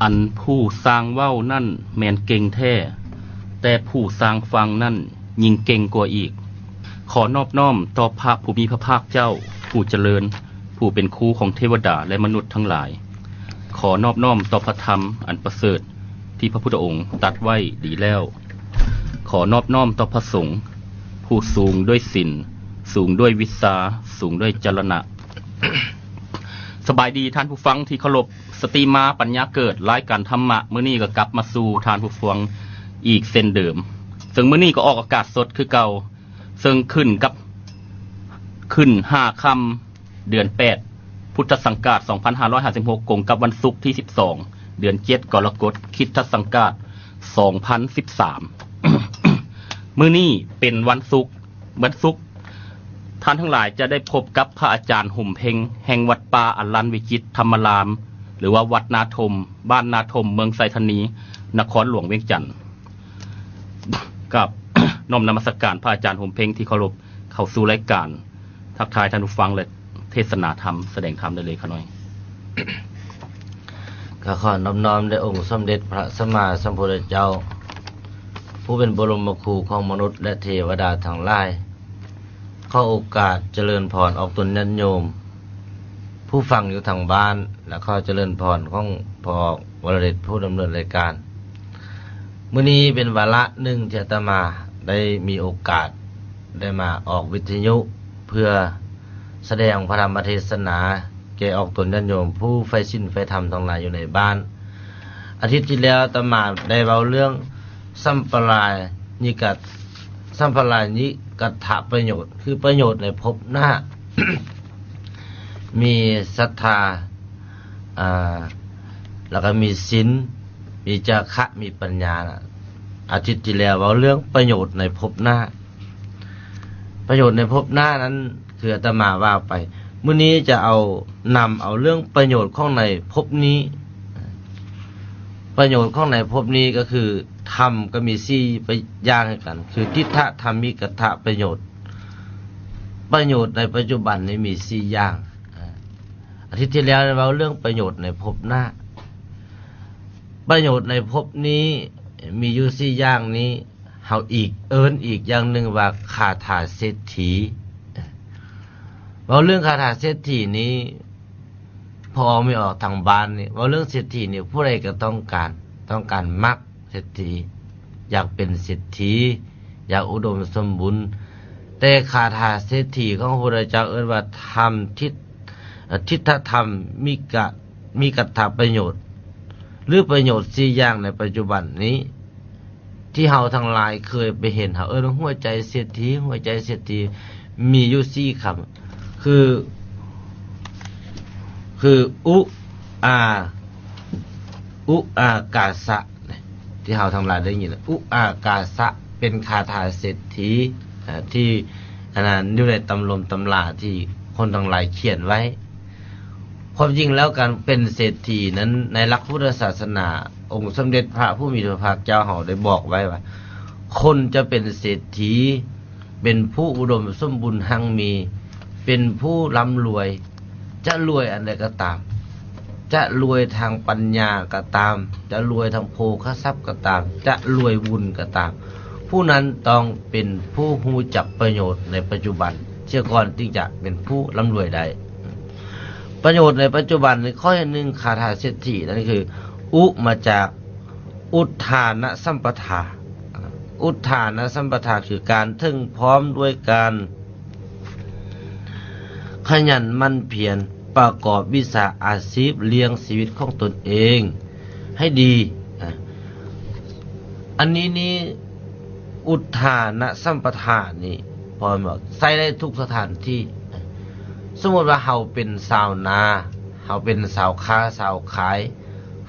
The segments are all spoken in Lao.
ອັນຜູ້ຊ່າງເວົ້ານັ້ນແມ່ນເກັ່ງແທ້, ແຕ່ຜູ້ຊ່າງຟັງນັ້ນຍິ່ງເກັ່ງກວ່າອີກ. ຂໍນອບນ້ອມຕໍ່ພະຜູ້ມີພະພາກເຈົ້າ ຜູ້ຈະເລີນ, ຜູ້ເປັນຄູຂອງເທວະດາ ແລະ ມະນຸດທັງຫຼາຍ. ຂໍນອບນ້ອມຕໍ່ພະທຳອັນປະເສີດທີ່ພະພຸດທະອົງຕັດໄວ້ດີແລ້ວ. ຂໍນອບນ້ອມຕໍ່ພະສົງ ຜູ້ສູງດ້ວຍສິນ, ສູງດ້ວຍວິຊາ, ສູງດ້ວຍຈະລະນະ. ສະບາຍດີທ່ານຜູ້ຟັງທີ່ເຄົາລົບ, ສະຕີມາ ປັນຍາເກີດ, ລາຍການທຳມະ ມື້ນີ້ກໍກັບມາສູ່ທ່ານຜູ້ຟັງອີກເຊັ່ນເດີມ. ເຊິ່ງມື້ນີ້ກໍອອກອາກາດສົດຄືເກົ່າ, ເຊິ່ງຂຶ້ນກັບ ຂຶ້ນຫ້າຄ່ຳ ເດືອນແປດ ພຸດທະສັງກາດ ສອງພັນຫ້າຮ້ອຍຫ້າສິບຫົກ ກົງກັບວັນສຸກທີ ສິບສອງ ເດືອນເຈັດ ກໍລະກົດ ຄຣິສຕະສັງກາດ ສອງພັນສິບສາມ. ມື້ນີ້ເປັນວັນສຸກ, ວັນສຸກ ທ່ານທັງຫຼາຍຈະໄດ້ພົບກັບພະອາຈານຫຸມເພັງ ແຫ່ງວັດປ່າອະລັນວິຈິດທຳມະລາມ ຫຼືວ່າວັດນາທົມ, ບ້ານນາທົມ, ເມືອງໄຊທານີ, ນະຄອນຫຼວງວຽງຈັນ. ກາບນ້ອມນະມັດສະການພະອາຈານຫົມເພັງທີ່ເຄົາລົບ, ເຂົ້າສູ່ລາຍການ ທັກທາຍທ່ານຜູ້ຟັງ ແລະ ເທດສະໜາທຳ, ສະແດງທຳໄດ້ເລີຍຂ້ານ້ອຍ. ກໍຂໍນອບນ້ອມແດ່ອົງສົມເດັດພະສຳມາສຳພຸດທະເຈົ້າ ຜູ້ເປັນບໍລົມມະຄູຂອງມະນຸດ ແລະ ເທວະດາທັງຫຼາຍ. ຂໍໂອກາດຈະເລີນພອນອອກຕົນຍາດໂຍມ ຜູ້ຟັງຢູ່ທາງບ້ານ ແລະ ຂໍຈະເລີນພອນຂອງພໍ່ວະລະເດັດ ຜູ້ດຳເນີນລາຍການ. ມື້ນີ້ເປັນວາລະໜຶ່ງທີ່ອາດຕະມາໄດ້ມີໂອກາດໄດ້ມາອອກວິທະຍຸ ເພື່ອສະແດງພະທຳມະເທດສະໜາແກ່ອອກຕົນຍາດໂຍມຜູ້ໃຝ່ສິນໃຝ່ທຳທັງຫຼາຍຢູ່ໃນບ້ານ. ອາທິດທີ່ແລ້ວອາດຕະມາໄດ້ເວົ້າເລື່ອງສຳປະລາຍິກະ ສຳປະລາຍິກະທະປະໂຫຍດ ຄືປະໂຫຍດໃນພົບໜ້າ ມີສັດທາ ອາ ແລ້ວກໍມີສິນ ມີຈາຄະ ມີປັນຍາ. ອາທິດທີ່ແລ້ວເວົ້າເລື່ອງປະໂຫຍດໃນພົບໜ້າ. ປະໂຫຍດໃນພົບໜ້ານັ້ນ ຄືອາດຕະມາວ່າໄປ, ມື້ນີ້ຈະເອົາ ນຳເອົາເລື່ອງປະໂຫຍດຂອງໃນພົບນີ້. ປະໂຫຍດຂອງໃນພົບນີ້ກໍຄື ທຳກໍມີສີ່ຢ່າງຄືກັນ ຄື ທິດຖະທຳມິກະທະປະໂຫຍດ. ປະໂຫຍດໃນປັດຈຸບັນນີ້ມີສີ່ຢ່າງ. ອາ ອາທິດທີ່ແລ້ວເວົ້າເລື່ອງປະໂຫຍດໃນພົບໜ້າ. ປະໂຫຍດໃນພົບນີ້ມີຢູ່ສີ່ຢ່າງນີ້ ເຮົາອີກ ເອີ້ນອີກຢ່າງໜຶ່ງວ່າຄາຖາເສດຖີ. ເວົ້າເລື່ອງຄາຖາເສດຖີນີ້ ພໍ່ອອກແມ່ອອກທາງບ້ານນີ້ ເວົ້າເລື່ອງເສດຖີນີ້ ຜູ້ໃດກໍຕ້ອງການ, ຕ້ອງການມັກເສດຖີ, ຢາກເປັນເສດຖີ, ຢາກອຸດົມສົມບູນ. ແຕ່ຄາຖາເສດຖີຂອງພະພຸດທະເຈົ້າເອີ້ນວ່າທຳທິດ ທິດຖະທຳມິກະ ມິກະທະປະໂຫຍດ ຫຼື ປະໂຫຍດສີ່ຢ່າງໃນປັດຈຸບັນນີ້ ທີ່ເຮົາທັງຫຼາຍເຄີຍໄປເຫັນ, ເຮົາເອີ້ນວ່າຫົວໃຈເສດຖີ, ຫົວໃຈເສດຖີມີຢູ່ສີ່ຄຳ ຄື ຄື ອຸ ອາ ອຸອາກາສະ ທີ່ເຮົາທັງຫຼາຍໄດ້ຍິນ ອຸອາກາສະ ເປັນຄາຖາເສດຖີ ເອີ ທີ່ ອັນນັ້ນ ຢູ່ໃນຕຳລົມຕຳລາທີ່ຄົນທັງຫຼາຍຂຽນໄວ້. ຄວາມຈິງແລ້ວ ການເປັນເສດຖີນັ້ນ ໃນຫຼັກພຸດທະສາສະໜາ ອົງສົມເດັດພະຜູ້ມີພະພາກເຈົ້າເຮົາໄດ້ບອກໄວ້ວ່າ ຄົນຈະເປັນເສດຖີ ເປັນຜູ້ອຸດົມສົມບູນຮັ່ງມີ, ເປັນຜູ້ລ່ຳລວຍ, ຈະລວຍອັນໃດກໍຕາມ, ຈະລວຍທາງປັນຍາກໍຕາມ, ຈະລວຍທາງໂພຄະຊັບກໍຕາມ, ຈະລວຍບຸນກໍຕາມ, ຜູ້ນັ້ນຕ້ອງເປັນຜູ້ຮູ້ຈັກປະໂຫຍດໃນປັດຈຸບັນເສຍກ່ອນ ຈຶ່ງຈະເປັນຜູ້ລ່ຳລວຍໄດ້. ປະໂຫຍດໃນປັດຈຸບັນ ຂໍ້ທີໜຶ່ງ ຄາຖາເສດຖີນັ້ນຄື ອຸ ມາຈາກ ອຸດຖານະສຳປະທາ. ອຸດຖານະສຳປະທາ ຄືການເຖິງພ້ອມດ້ວຍການຂະຫຍັນໝັ່ນພຽນ ປະກອບວິຊາອາຊີບ ລ້ຽງຊີວິດຂອງຕົນເອງໃຫ້ດີ. ອາ ອັນນີ້ນີ້ ອຸດຖານະສຳປະທານີ້ ພໍ່ແມ່ນບໍ່ ໃຊ້ໄດ້ທຸກສະຖານທີ່. ສົມມຸດວ່າເຮົາເປັນຊາວນາ, ເຮົາເປັນຊາວຄ້າຊາວຂາຍ,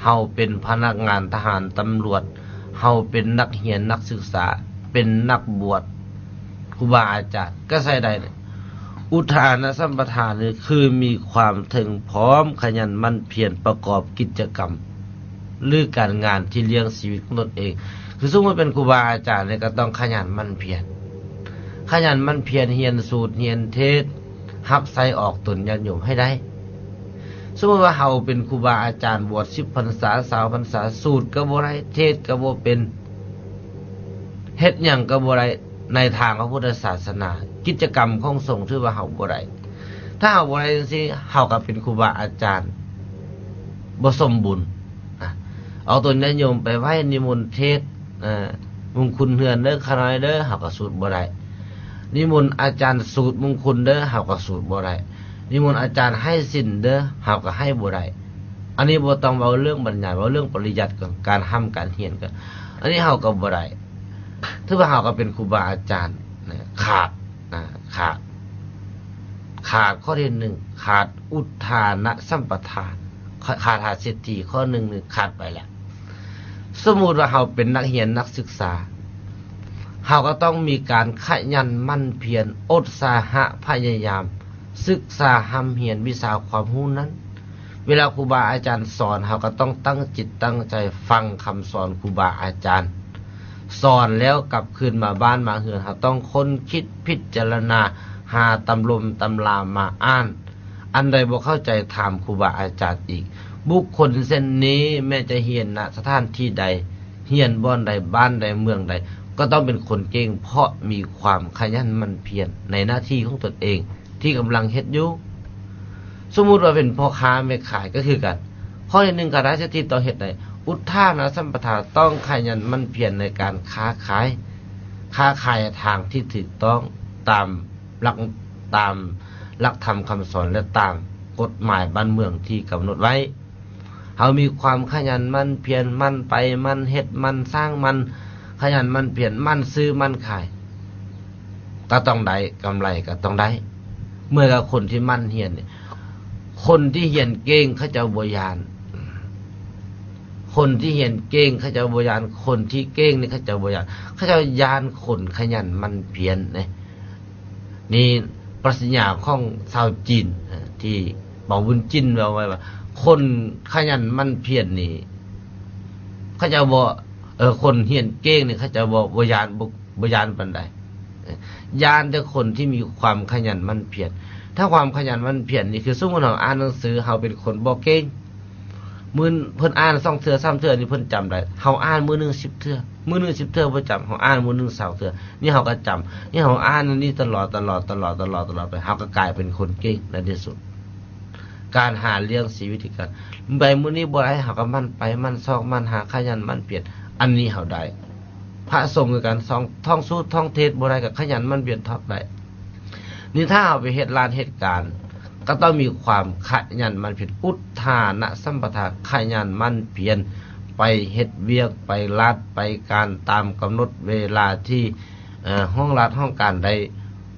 ເຮົາເປັນພະນັກງານທະຫານຕຳຫຼວດ, ເຮົາເປັນນັກຮຽນນັກສຶກສາ, ເປັນນັກບວດ, ຄູບາອາຈານ ກໍໃຊ້ໄດ້. ອຸດຖານະສຳປະທານີ້ ຄືມີຄວາມເຖິງພ້ອມຂະຫຍັນໝັ່ນພຽນປະກອບກິດຈະກຳ ຫຼື ການງານທີ່ລ້ຽງຊີວິດຂອງຕົນເອງ. ຄືສົມມຸດເປັນຄູບາອາຈານນີ້ ກໍຕ້ອງຂະຫຍັນໝັ່ນພຽນ, ຂະຫຍັນໝັ່ນພຽນຮຽນສູດຮຽນເທດ, ຮັບໃຊ້ອອກຕົນຍາດໂຍມໃຫ້ໄດ້. ສົມມຸດວ່າເຮົາເປັນຄູບາອາຈານ ບວດສິບພັນສາ ຊາວພັນສາ ສູດກໍບໍ່ໄດ້ ເທດກໍບໍ່ເປັນ ເຮັດຫຍັງກໍບໍ່ໄດ້ ໃນທາງພະພຸດທະສາສະໜາ ກິດຈະກຳຂອງສົງຖືວ່າເຮົາບໍ່ໄດ້. ຖ້າເຮົາບໍ່ໄດ້ຈັ່ງຊີ້ ເຮົາກໍເປັນຄູບາອາຈານບໍ່ສົມບູນ. ອາ ເອົາຕົນຍາດໂຍມໄປໄຫວ້ນິມົນເທດ ເອີ ມຸງຄຸນເຮືອນເດີ ຂ້ານ້ອຍເດີ ເຮົາກໍສູດບໍ່ໄດ້. ນິມົນອາຈານສູດມຸງຄຸນເດີ ເຮົາກໍສູດບໍ່ໄດ້. ນິມົນອາຈານໃຫ້ສິນເດີ ເຮົາກໍໃຫ້ບໍ່ໄດ້. ອັນນີ້ບໍ່ຕ້ອງເວົ້າເລື່ອງບັນຍາຍ ເວົ້າເລື່ອງປະລິຍັດກ່ອນ ການຮ່ຳການຮຽນກ່ອນ ອັນນີ້ເຮົາກໍບໍ່ໄດ້. ຖືວ່າເຮົາກໍເປັນຄູບາອາຈານນະ ຂາດ ນະ ຂາດ ຂາດຂໍ້ທີໜຶ່ງ ຂາດອຸດທານະສຳປະທາ ຂາດ ຂາດຫາເສດຖີຂໍ້ໜຶ່ງ ໜຶ່ງຂາດໄປແລ້ວ. ສົມມຸດວ່າເຮົາເປັນນັກຮຽນນັກສຶກສາ ເຮົາກໍຕ້ອງມີການຂະຫຍັນໝັ່ນພຽນ ອົດສາຫະພະຍາຍາມ ສຶກສາຮ່ຳຮຽນວິຊາຄວາມຮູ້ນັ້ນ. ເວລາຄູບາອາຈານສອນ ເຮົາກໍຕ້ອງຕັ້ງຈິດຕັ້ງໃຈຟັງຄຳສອນຄູບາອາຈານ. ສອນແລ້ວກັບຄືນມາບ້ານມາເຮືອນ ເຮົາຕ້ອງຄົ້ນຄິດພິຈາລະນາ ຫາຕຳລົມຕຳລາມາອ່ານ. ອັນໃດບໍ່ເຂົ້າໃຈຖາມຄູບາອາຈານອີກ. ບຸກຄົນເຊັ່ນນີ້ແມ້ຈະຮຽນ ນະ ສະຖານທີ່ໃດ ຮຽນບ່ອນໃດ ບ້ານໃດ ເມືອງໃດ ກໍຕ້ອງເປັນຄົນເກັ່ງ ເພາະມີຄວາມຂະຫຍັນໝັ່ນພຽນໃນໜ້າທີ່ຂອງຕົນເອງທີ່ກຳລັງເຮັດຢູ່. ສົມມຸດວ່າເປັນພໍ່ຄ້າແມ່ຂາຍກໍຄືກັນ. ຂໍ້ທີໜຶ່ງ ຂາດຫາເສດຖີຕ້ອງເຮັດໃດ ອຸດທານະສຳປະທາ ຕ້ອງຂະຫຍັນໝັ່ນພຽນໃນການຄ້າຂາຍ, ຄ້າຂາຍທາງທີ່ຖືກຕ້ອງ ຕາມຫຼັກ ຕາມຫຼັກທຳຄຳສອນ ແລະ ຕາມກົດໝາຍບ້ານເມືອງທີ່ກຳນົດໄວ້. ເຮົາມີຄວາມຂະຫຍັນໝັ່ນພຽນ, ໝັ່ນໄປ, ໝັ່ນເຮັດ, ໝັ່ນສ້າງ, ໝັ່ນຂະຫຍັນໝັ່ນພຽນ, ໝັ່ນຊື້ໝັ່ນຂາຍ ກໍຕ້ອງໄດ້, ກຳໄລກໍຕ້ອງໄດ້. ເໝືອນກັບຄົນທີ່ໝັ່ນຮຽນນີ້, ຄົນທີ່ຮຽນເກັ່ງເຂົາເຈົ້າບໍ່ຢ້ານ, ຄົນທີ່ຮຽນເກັ່ງເຂົາເຈົ້າບໍ່ຢ້ານ, ຄົນທີ່ເກັ່ງນີ້ເຂົາເຈົ້າບໍ່ຢ້ານ, ເຂົາເຈົ້າຢ້ານຄົນຂະຫຍັນໝັ່ນພຽນເດ້. ນີ້ປັດຊະຍາຂອງຊາວຈີນ ເອີ ທີ່ເປົາບຸນຈິນເວົ້າໄວ້ວ່າ ຄົນຂະຫຍັນໝັ່ນພຽນນີ້ ເຂົາເຈົ້າບໍ່ ເອີ ຄົນຮຽນເກັ່ງນີ້ເຂົາເຈົ້າບໍ່ ບໍ່ຢ້ານ ບໍ່ ບໍ່ຢ້ານປານໃດ, ຢ້ານແຕ່ຄົນທີ່ມີຄວາມຂະຫຍັນໝັ່ນພຽນ. ຖ້າຄວາມຂະຫຍັນໝັ່ນພຽນນີ້ ຄືສົມມຸດເຮົາອ່ານໜັງສື ເຮົາເປັນຄົນບໍ່ເກັ່ງ, ມື້ເພິ່ນອ່ານສອງເທື່ອສາມເທື່ອນີ້ເພິ່ນຈຳໄດ້, ເຮົາອ່ານມື້ໜຶ່ງສິບເທື່ອ, ມື້ໜຶ່ງສິບເທື່ອບໍ່ຈຳ, ເຮົາອ່ານມື້ໜຶ່ງຊາວເທື່ອ ນີ້ເຮົາກໍຈຳ, ນີ້ເຮົາອ່ານອັນນີ້ຕະຫຼອດ ຕະຫຼອດ ຕະຫຼອດ ຕະຫຼອດ ຕະຫຼອດໄປ ເຮົາກໍກາຍເປັນຄົນເກັ່ງໃນທີ່ສຸດ. ການຫາລ້ຽງຊີວິດຄືກັນ, ໄປມື້ນີ້ບໍ່ໄດ້ ເຮົາກໍໝັ່ນໄປ ໝັ່ນຊອກ ໝັ່ນຫາ ຂະຫຍັນໝັ່ນພຽນ, ອັນນີ້ເຮົາໄດ້. ພະສົງຄືກັນ, ທ່ອງສູດ ທ່ອງເທດບໍ່ໄດ້ ກໍຂະຫຍັນໝັ່ນພຽນທ່ອງໄດ້. ນີ້ຖ້າເຮົາໄປເຮັດລານເຮັດການ ກໍຕ້ອງມີຄວາມຂະຫຍັນໝັ່ນພຽນ, ອຸດທານະສຳປະທາ, ຂະຫຍັນໝັ່ນພຽນ ໄປເຮັດວຽກ ໄປລາດໄປການຕາມກຳນົດເວລາທີ່ ເອີ ຫ້ອງລາດຫ້ອງການໄດ້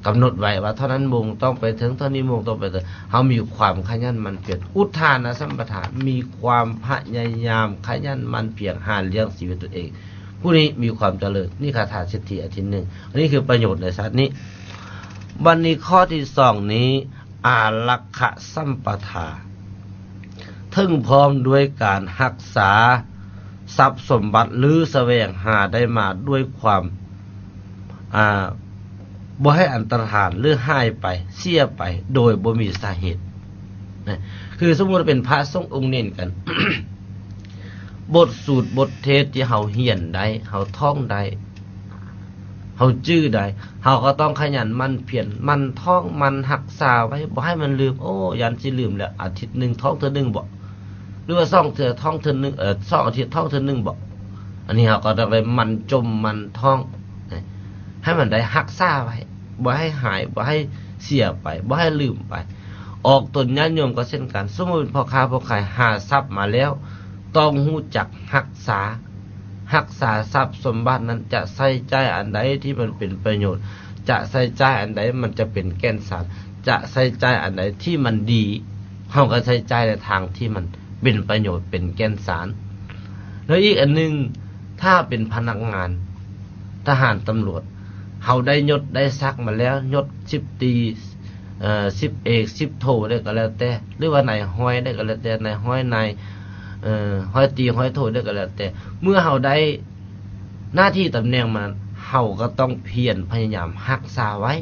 ກຳນົດໄວ້ວ່າເທົ່ານັ້ນໂມງຕ້ອງໄປເຖິງ, ເທົ່ານີ້ໂມງຕ້ອງໄປເຖິງ. ເຮົາມີຄວາມຂະຫຍັນໝັ່ນພຽນ, ອຸດທານະສຳປະທາ, ມີຄວາມພະຍາຍາມຂະຫຍັນໝັ່ນພຽນຫາລ້ຽງຊີວິດຕົນເອງ. ຜູ້ນີ້ມີຄວາມຈະເລີນ. ນີ້ຄາຖາເສດຖີອັນທີໜຶ່ງ. ອັນນີ້ຄືປະໂຫຍດໃນຊາດນີ້. ບັດນີ້ຂໍ້ທີສອງນີ້ ອາລັກຂະສຳປະທາ, ເຖິງພ້ອມດ້ວຍການຮັກສາຊັບສົມບັດ ຫຼື ສະແຫວງຫາໄດ້ມາດ້ວຍຄວາມ ອາ ບໍ່ໃຫ້ອັນຕະລາຍ ຫຼື ຫາຍໄປ ເສຍໄປ ໂດຍບໍ່ມີສາເຫດນະ. ຄືສົມມຸດເປັນພະສົງອົງເໜັນກັນ ບົດສູດບົດເທດທີ່ເຮົາຮຽນໄດ້ ເຮົາທ່ອງໄດ້ ເຮົາຈື່ໄດ້ ເຮົາກໍຕ້ອງຂະຫຍັນໝັ່ນພຽນ ໝັ່ນທ່ອງ ໝັ່ນຮັກສາໄວ້ ບໍ່ໃຫ້ມັນລືມ. ໂອ້ ຢ້ານຊິລືມແລ້ວ ອາທິດໜຶ່ງທ່ອງເທື່ອໜຶ່ງບໍ ຫຼືວ່າສອງເທື່ອທ່ອງເທື່ອໜຶ່ງ ເອີ ສອງອາທິດທ່ອງເທື່ອໜຶ່ງບໍ. ອັນນີ້ເຮົາກໍຕ້ອງໄດ້ໝັ່ນຈົ່ມໝັ່ນທ່ອງ ໃຫ້ມັນໄດ້ຮັກສາໄວ້ ບໍ່ໃຫ້ຫາຍ ບໍ່ໃຫ້ເສຍໄປ ບໍ່ໃຫ້ລືມໄປ. ອອກຕົນຍາດໂຍມກໍເຊັ່ນກັນ, ສົມມຸດເປັນພໍ່ຄ້າພໍ່ຂາຍ ຫາຊັບມາແລ້ວ ຕ້ອງຮູ້ຈັກຮັກສາ, ຮັກສາຊັບສົມບັດນັ້ນ ຈະໃຊ້ຈ່າຍອັນໃດທີ່ມັນເປັນປະໂຫຍດ, ຈະໃຊ້ຈ່າຍອັນໃດມັນຈະເປັນແກ່ນສານ, ຈະໃຊ້ຈ່າຍອັນໃດທີ່ມັນດີ ເຮົາກໍໃຊ້ຈ່າຍໃນທາງທີ່ມັນເປັນປະໂຫຍດ ເປັນແກ່ນສານ. ແລ້ວອີກອັນໜຶ່ງ, ຖ້າເປັນພະນັກງານ ທະຫານ ຕຳຫຼວດ ເຮົາໄດ້ຍົດໄດ້ສັກມາແລ້ວ, ຍົດສິບຕີ ເອີ ສິບເອກ ສິບໂທໄດ້ກໍແລ້ວແຕ່ ຫຼືວ່ານາຍຮ້ອຍໄດ້ກໍແລ້ວແຕ່, ນາຍຮ້ອຍ ນາຍ ເອີ ຮ້ອຍຕີ ຮ້ອຍໂທໄດ້ກໍແລ້ວແຕ່, ເມື່ອເຮົາໄດ້ໜ້າທີ່ຕຳແໜ່ງມາ ເຮົາກໍຕ້ອງພຽນພະຍາຍາມຮັກສາໄວ້.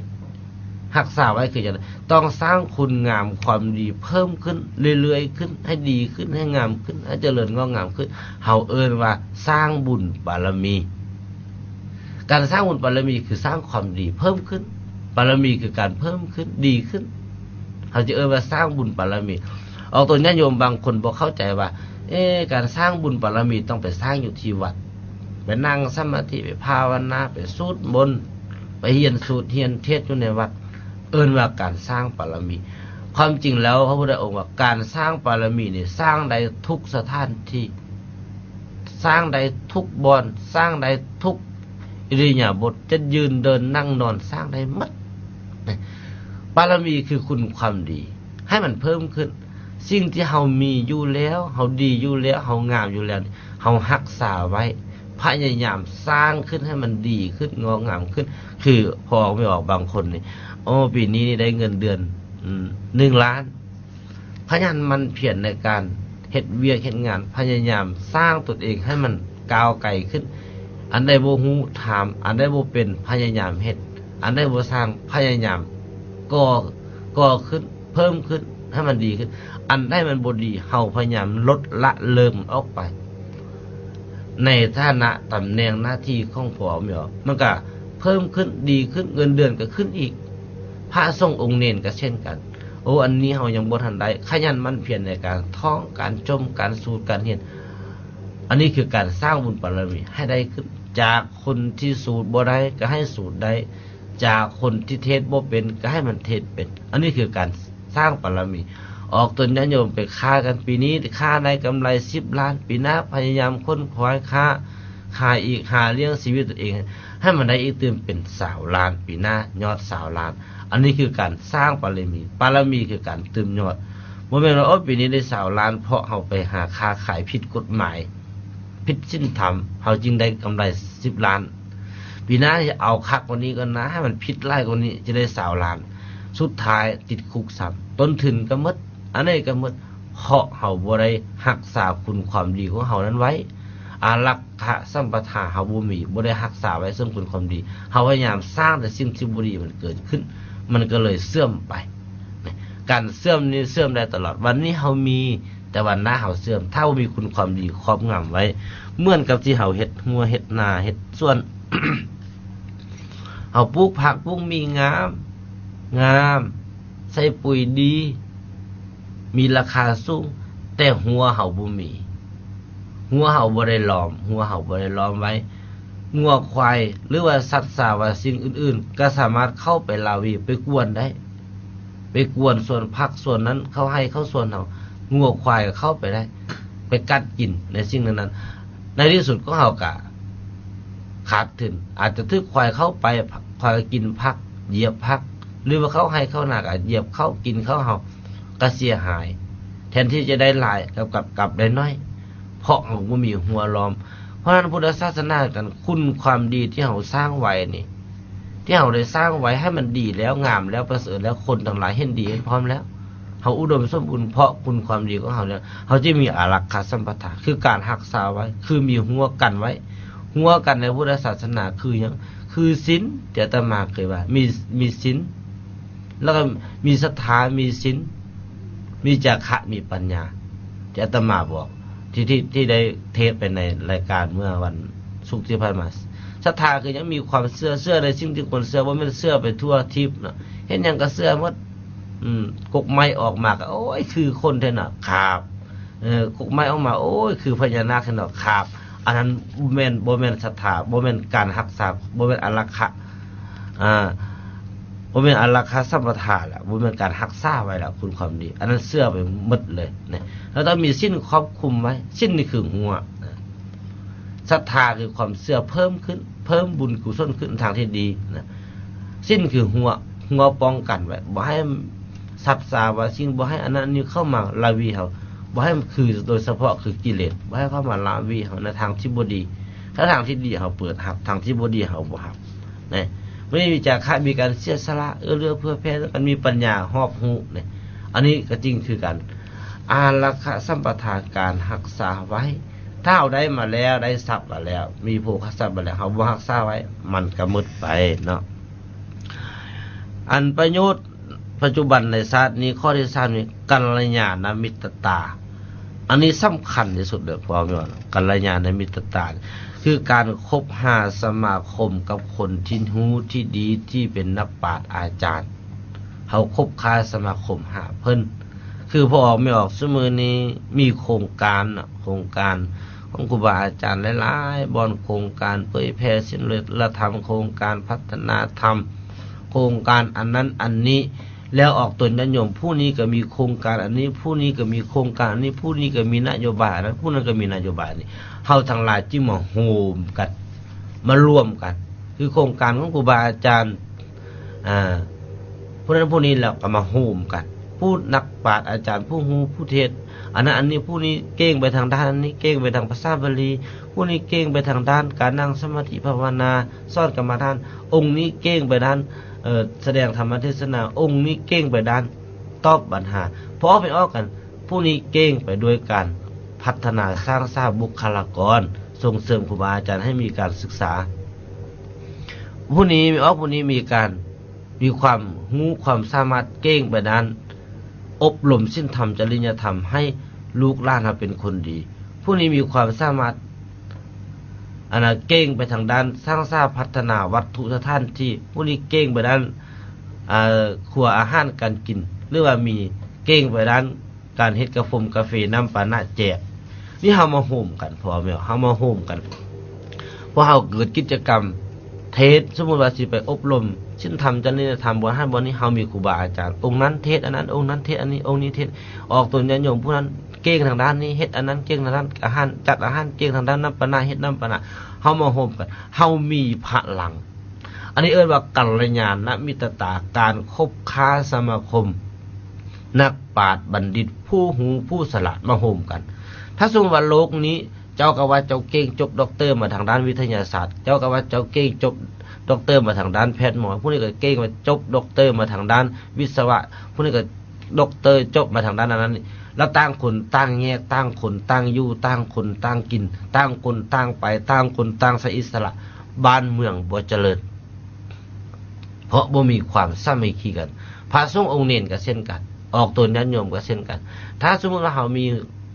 ຮັກສາໄວ້ຄືຈັ່ງໃດ? ຕ້ອງສ້າງຄຸນງາມຄວາມດີເພີ່ມຂຶ້ນເລື້ອຍໆຂຶ້ນ ໃຫ້ດີຂຶ້ນ ໃຫ້ງາມຂຶ້ນ ໃຫ້ຈະເລີນງອກງາມຂຶ້ນ ເຮົາເອີ້ນວ່າສ້າງບຸນບາລະມີ. ການສ້າງບຸນບາລະມີຄືສ້າງຄວາມດີເພີ່ມຂຶ້ນ. ບາລະມີຄືການເພີ່ມຂຶ້ນ ດີຂຶ້ນ. ເຮົາຈະເອີ້ນວ່າສ້າງບຸນບາລະມີ. ອອກຕົນຍາດໂຍມບາງຄົນບໍ່ເຂົ້າໃຈວ່າ ເອ ການສ້າງບຸນບາລະມີຕ້ອງໄປສ້າງຢູ່ທີ່ວັດ, ໄປນັ່ງສະມາທິ, ໄປພາວະນາ, ໄປສູດມົນ, ໄປຮຽນສູດຮຽນເທດຢູ່ໃນວັດ ເອີ້ນວ່າການສ້າງບາລະມີ. ຄວາມຈິງແລ້ວ ພະພຸດທະອົງວ່າການສ້າງບາລະມີນີ້ສ້າງໄດ້ທຸກສະຖານທີ່. ສ້າງໄດ້ທຸກບ່ອນ, ສ້າງໄດ້ທຸກອິລິຍາບົດ, ຈະຢືນ, ເດີນ, ນັ່ງ, ນອນ, ສ້າງໄດ້ໝົດ. ບາລະມີຄືຄຸນຄວາມດີ ໃຫ້ມັນເພີ່ມຂຶ້ນ. ສິ່ງທີ່ເຮົາມີຢູ່ແລ້ວ, ເຮົາດີຢູ່ແລ້ວ, ເຮົາງາມຢູ່ແລ້ວ, ເຮົາຮັກສາໄວ້, ພະຍາຍາມສ້າງຂຶ້ນໃຫ້ມັນດີຂຶ້ນ, ງອກງາມຂຶ້ນ. ຄືພໍ່ແມ່ອອກບາງຄົນນີ້, ໂອ້ ປີນີ້ນີ້ໄດ້ເງິນເດືອນ, ອືມ, ໜຶ່ງລ້ານ. ຂະຫຍັນໝັ່ນພຽນໃນການເຮັດວຽກເຮັດງານ, ພະຍາຍາມສ້າງຕົນເອງໃຫ້ມັນກ້າວໄກຂຶ້ນ. ອັນໃດບໍ່ຮູ້, ຖາມ, ອັນໃດບໍ່ເປັນ, ພະຍາຍາມເຮັດ, ອັນໃດບໍ່ສ້າງ, ພະຍາຍາມກໍ່, ກໍ່ຂຶ້ນ, ເພີ່ມຂຶ້ນ, ໃຫ້ມັນດີຂຶ້ນ. ອັນໃດມັນບໍ່ດີ, ເຮົາພະຍາຍາມລົດລະເລີງມັນອອກໄປ. ໃນຖານະຕຳແໜ່ງໜ້າທີ່ຂອງພໍ່ແມ່ ມັນກະເພີ່ມຂຶ້ນ, ດີຂຶ້ນ, ເງິນເດືອນກະຂຶ້ນອີກ. ພະສົງອົງເນນກະເຊັ່ນກັນ. ໂອ ອັນນີ້ເຮົາຍັງບໍ່ທັນໄດ້, ຂະຫຍັນໝັ່ນພຽນໃນການທ່ອງ, ການຈົ່ມ, ການສູດ, ການຮຽນ. ອັນນີ້ຄືການສ້າງບຸນບາລະມີໃຫ້ໄດ້ຂຶ້ນ. ຈາກຄົນທີ່ສູດບໍ່ໄດ້ ກະໃຫ້ສູດໄດ້, ຈາກຄົນທີ່ເທດບໍ່ເປັນ ກະໃຫ້ມັນເທດເປັນ. ອັນນີ້ຄືການສ້າງບາລະມີ. ອອກຕົນຍາດໂຍມໄປຄ້າກັນ, ປີນີ້ຄ້າໄດ້ກຳໄລສິບລ້ານ, ປີໜ້າພະຍາຍາມຂົນຂວາຍຄ້າ, ຂາຍອີກ, ຫາລ້ຽງຊີວິດຕົນເອງໃຫ້ມັນໄດ້ອີກຕື່ມເປັນຊາວລ້ານ, ປີໜ້າຍອດຊາວລ້ານ. ອັນນີ້ຄືການສ້າງບາລະມີ. ບາລະມີຄືການຕື່ມຍອດ. ບໍ່ແມ່ນວ່າ ໂອ້ ປີນີ້ໄດ້ຊາວລ້ານ ເພາະເຮົາໄປຫາຄ້າຂາຍຜິດກົດໝາຍ, ຜິດສິນທຳ, ເຮົາຈຶ່ງໄດ້ກຳໄລສິບລ້ານ. ປີໜ້າຈະເອົາຄັກກວ່ານີ້ກ່ອນນະ, ໃຫ້ມັນຜິດຫຼາຍກວ່ານີ້ ຈະໄດ້ຊາວລ້ານ. ສຸດທ້າຍຕິດຄຸກຊ້ຳ, ຕົ້ນທຶນກໍໝົດ, ອັນໃດກໍໝົດ, ເພາະເຮົາບໍ່ໄດ້ຮັກສາຄຸນຄວາມດີຂອງເຮົານັ້ນໄວ້. ອາລັກ ຂະສຳປະທາເຮົາບໍ່ມີ, ບໍ່ໄດ້ຮັກສາໄວ້ເຊິ່ງຄຸນຄວາມດີ. ເຮົາພະຍາຍາມສ້າງແຕ່ສິ່ງທີ່ບໍ່ດີມັນເກີດຂຶ້ນ, ມັນກໍເລີຍເສື່ອມໄປ. ການເສື່ອມນີ້ເສື່ອມໄດ້ຕະຫຼອດ. ວັນນີ້ເຮົາມີ, ແຕ່ວັນໜ້າເຮົາເສື່ອມ, ຖ້າບໍ່ມີຄຸນຄວາມດີຄອບງຳໄວ້. ເໝືອນກັບທີ່ເຮົາເຮັດຮົ້ວເຮັດນາເຮັດສວນ, ເຮົາປູກຜັກປູກໝີ່ງາມ, ງາມ, ໃສ່ປຸ໋ຍດີ, ມີລາຄາສູງ, ແຕ່ຮົ້ວເຮົາບໍ່ມີ. ຮົ້ວເຮົາບໍ່ໄດ້ລ້ອມ, ຮົ້ວເຮົາບໍ່ໄດ້ລ້ອມໄວ້. ງົວຄວາຍ ຫຼືວ່າສັດສາວາສິ່ງອື່ນໆ ກໍສາມາດເຂົ້າໄປລາວີ ໄປກວນໄດ້, ໄປກວນສວນຜັກສວນນັ້ນ, ເຂົ້າໄຮ່ເຂົ້າສວນເຮົາ, ງົວຄວາຍກໍເຂົ້າໄປໄດ້, ໄປກັດກິນໃນສິ່ງນັ້ນໆ. ໃນທີ່ສຸດຂອງເຮົາກໍຂາດທຶນ, ອາດຈະຖືກຄວາຍເຂົ້າໄປ, ຄວາຍກໍກິນຜັກ, ຢຽບຜັກ, ຫຼືວ່າເຂົ້າໄຮ່ເຂົ້ານາກໍຢຽບເຂົ້າ, ກິນເຂົ້າເຮົາ, ກໍເສຍຫາຍ. ແທນທີ່ຈະໄດ້ຫຼາຍ ກັບ ກັບ ກັບໄດ້ໜ້ອຍ, ເພາະເຮົາບໍ່ມີຮົ້ວລ້ອມ. ເພາະນັ້ນ ພຸດທະສາສະໜາກັນ ຄຸນຄວາມດີທີ່ເຮົາສ້າງໄວ້ນີ້, ທີ່ເຮົາໄດ້ສ້າງໄວ້ໃຫ້ມັນດີແລ້ວ, ງາມແລ້ວ, ປະເສີດແລ້ວ, ຄົນທັງຫຼາຍເຫັນດີເຫັນພ້ອມແລ້ວ, ເຮົາອຸດົມສົມບູນເພາະຄຸນຄວາມດີຂອງເຮົາແລ້ວ, ເຮົາຈະມີອາລັກຂະສຳປະທາ, ຄືການຮັກສາໄວ້, ຄືມີຮົ້ວກັນໄວ້. ຮົ້ວກັນໃນພຸດທະສາສະໜາຄືຫຍັງ? ຄືສິນ, ທີ່ອາດຕະມາເຄີຍວ່າ ມີ ມີສິນ, ແລ້ວກໍມີສັດທາ, ມີສິນ, ມີຈາຄະ, ມີປັນຍາ, ທີ່ອາດຕະມາບອກ ທີ່ ທີ່ ທີ່ໄດ້ເທດໄປໃນລາຍການເມື່ອວັນສຸກທີ່ຜ່ານມາ. ສັດທາຄືຫຍັງ? ມີຄວາມເຊື່ອ, ເຊື່ອໃນສິ່ງທີ່ຄວນເຊື່ອ, ບໍ່ແມ່ນເຊື່ອໄປທົ່ວທີບເນາະ. ເຫັນຫຍັງກໍເຊື່ອໝົດ. ອືມ, ກົກໄມ້ອອກມາກໍ ໂອ້ຍ, ຄືຄົນແທ້ເນາະ, ຄາບ. ເອີ, ກົກໄມ້ອອກມາ, ໂອ້ຍ, ຄືພະຍານາກແທ້ເນາະ, ຄາບ. ອັນນັ້ນແມ່ນ, ບໍ່ແມ່ນສັດທາ, ບໍ່ແມ່ນການຮັກສາ, ບໍ່ແມ່ນອາລັກຂະ, ອາ, ບໍ່ແມ່ນອາລັກຂະສຳປະທາລະ, ບໍ່ແມ່ນການຮັກສາໄວ້ລະ, ຄຸນຄວາມດີ. ອັນນັ້ນເຊື່ອໄປໝົດເລີຍນະ. ເຮົາຕ້ອງມີສິນຄອບຄຸມໄວ້. ສິນນີ້ຄືຮົ້ວນະ. ສັດທາຄືຄວາມເຊື່ອເພີ່ມຂຶ້ນ, ເພີ່ມບຸນກຸສົນຂຶ້ນທາງທີ່ດີນະ. ສິນຄືຮົ້ວ, ຮົ້ວປ້ອງກັນໄວ້, ບໍ່ໃຫ້ສັດສາວາສິ່ງ, ບໍ່ໃຫ້ອັນນັ້ນອັນນີ້ເຂົ້າມາລາວີເຮົາ, ບໍ່ໃຫ້ມັນຄື ໂດຍສະເພາະຄືກິເລດ, ບໍ່ໃຫ້ເຂົ້າມາລາວີເຮົາໃນທາງທີ່ບໍ່ດີ. ຖ້າທາງທີ່ດີເຮົາເປີດຮັບ, ທາງທີ່ບໍ່ດີເຮົາບໍ່ຮັບນະ. ບໍ່ໄດ້ມີຈາຄະ, ມີການເສຍສະຫຼະ, ເອື້ອເຟື້ອເຜື່ອແຜ່, ການມີປັນຍາຮອບຮູ້ນະ. ອັນນີ້ກໍຈິງຄືກັນ, ອາລັກຂະສຳປະທານ, ການຮັກສາໄວ້. ຖ້າເຮົາໄດ້ມາແລ້ວ, ໄດ້ຊັບມາແລ້ວ, ມີໂພຄະຊັບມາແລ້ວ, ເຮົາບໍ່ຮັກສາໄວ້, ມັນກໍໝົດໄປເນາະ. ອັນປະໂຫຍດປັດຈຸບັນໃນຊາດນີ້ ຂໍ້ທີສາມນີ້ ກັນລະຍານະມິດຕະຕາ. ອັນນີ້ສຳຄັນທີ່ສຸດເດີ ພໍ່ແມ່ ກັນລະຍານະມິດຕະຕາ ຄືການຄົບຫາສະມາຄົມກັບຄົນທີ່ຮູ້ທີ່ດີ ທີ່ເປັນນັກປາດອາຈານ. ເຮົາຄົບຄ້າສະມາຄົມຫາເພິ່ນ ຄືພໍ່ອອກແມ່ອອກຊຸມື້ນີ້ມີໂຄງການນະ ໂຄງການຂອງຄູບາອາຈານຫຼາຍໆບ່ອນ ໂຄງການເຜີຍແຜ່ສິລະທຳ ໂຄງການພັດທະນາທຳ ໂຄງການອັນນັ້ນອັນນີ້ ແລ້ວອອກຕົນຍາດໂຍມ ຜູ້ນີ້ກໍມີໂຄງການອັນນີ້ ຜູ້ນີ້ກໍມີໂຄງການອັນນີ້ ຜູ້ນີ້ກໍມີນະໂຍບາຍອັນນັ້ນ ຜູ້ນັ້ນກໍມີນະໂຍບາຍອັນນີ້ ເຮົາທັງຫຼາຍຈຶ່ງມາໂຮມກັນ ມາລວມກັນ ຄືໂຄງການຂອງຄູບາອາຈານ ອ່າ ຜູ້ນັ້ນຜູ້ນີ້ແລ້ວກໍມາໂຮມກັນ ຜູ້ນັກປາດອາຈານ ຜູ້ຮູ້ຜູ້ເທດ ອັນນັ້ນອັນນີ້ ຜູ້ນີ້ເກັ່ງໄປທາງດ້ານອັນນີ້ ເກັ່ງໄປທາງພາສາບາລີ ຜູ້ນີ້ເກັ່ງໄປທາງດ້ານການນັ່ງສະມາທິພາວະນາ ສອນກຳມະຖານ ອົງນີ້ເກັ່ງໄປດ້ານ ເອີ ສະແດງທຳມະເທດສະນາ ອົງນີ້ເກັ່ງໄປດ້ານຕອບບັນຫາ ພໍອອກໄປອອກກັນ ຜູ້ນີ້ເກັ່ງໄປດ້ວຍການພັດທະນາສ້າງສາບຸກຄະລາກອນ ສົ່ງເສີມຄູບາອາຈານໃຫ້ມີການສຶກສາ ຜູ້ນີ້ມີ ອອກ ຜູ້ນີ້ມີການ ມີຄວາມຮູ້ຄວາມສາມາດເກັ່ງໄປດ້ານອົບຮົມສິນທຳຈະລິຍະທຳໃຫ້ລູກຫຼານເຮົາເປັນຄົນດີ ຜູ້ນີ້ມີຄວາມສາມາດ ອັນນະ ເກັ່ງໄປທາງດ້ານສ້າງສາພັດທະນາວັດຖຸສະຖານທີ່ ຜູ້ນີ້ເກັ່ງໄປດ້ານ ເອີ ຄົວອາຫານການກິນ ຫຼືວ່າມີເກັ່ງໄປດ້ານ ການເຮັດກາຟົງກາເຟ ນ້ຳປານະແຈກ ນີ້ເຮົາມາໂຮມກັນ ພໍ່ແມ່ ເຮົາມາໂຮມກັນ ພວກເຮົາເກີດກິດຈະກຳເທດ ສົມມຸດວ່າຊິໄປອົບຮົມສິນທຳຈະລິຍະທຳ ບ່ອນຫັ້ນບ່ອນນີ້ ເຮົາມີຄູບາອາຈານ ອົງນັ້ນເທດອັນນັ້ນ ອົງນັ້ນເທດອັນນີ້ ອົງນີ້ເທດ ອອກຕົນຍາດໂຍມ ຜູ້ນັ້ນເກັ່ງທາງດ້ານນີ້ ເຮັດອັນນັ້ນເກັ່ງທາງດ້ານອາຫານ ຈັດອາຫານ ເກັ່ງທາງດ້ານນ້ຳປານະ ເຮັດນ້ຳປານະ ເຮົາມາໂຮມກັນ ເຮົາມີພະລັງ ອັນນີ້ເອີ້ນວ່າກັນລະຍານະມິດຕະຕາ ການຄົບຄ້າສະມາຄົມ ນັກປາດບັນດິດ ຜູ້ຮູ້ຜູ້ສະຫຼາດມາໂຮມກັນ ຖ້າສົມມຸດວ່າໂລກນີ້ ເຈົ້າກໍວ່າເຈົ້າເກັ່ງ ຈົບດັອກເຕີມາທາງດ້ານວິທະຍາສາດ ເຈົ້າກໍວ່າເຈົ້າເກັ່ງ ຈົບດັອກເຕີມາທາງດ້ານແພດໝໍ ຜູ້ນີ້ກໍເກັ່ງວ່າຈົບດັອກເຕີມາທາງດ້ານວິສະວະ ຜູ້ນີ້ກໍດັອກເຕີ ຈົບມາທາງດ້ານອັນນັ້ນ ແລ້ວຕ່າງຄົນຕ່າງແຍກ ຕ່າງຄົນຕ່າງຢູ່ ຕ່າງຄົນຕ່າງກິນ ຕ່າງຄົນຕ່າງໄປ ຕ່າງຄົນຕ່າງໃຊ້ອິດສະຫຼະ ບ້ານເມືອງບໍ່ຈະເລີນ ເພາະບໍ່ມີຄວາມສາມັກຄີກັນ ພະສົງອົງເນນກໍເຊັ່ນກັນ ອອກຕົນຍາດໂຍມກໍເຊັ່ນກັນ ຖ້າສົມມຸດວ່າເຮົາມີ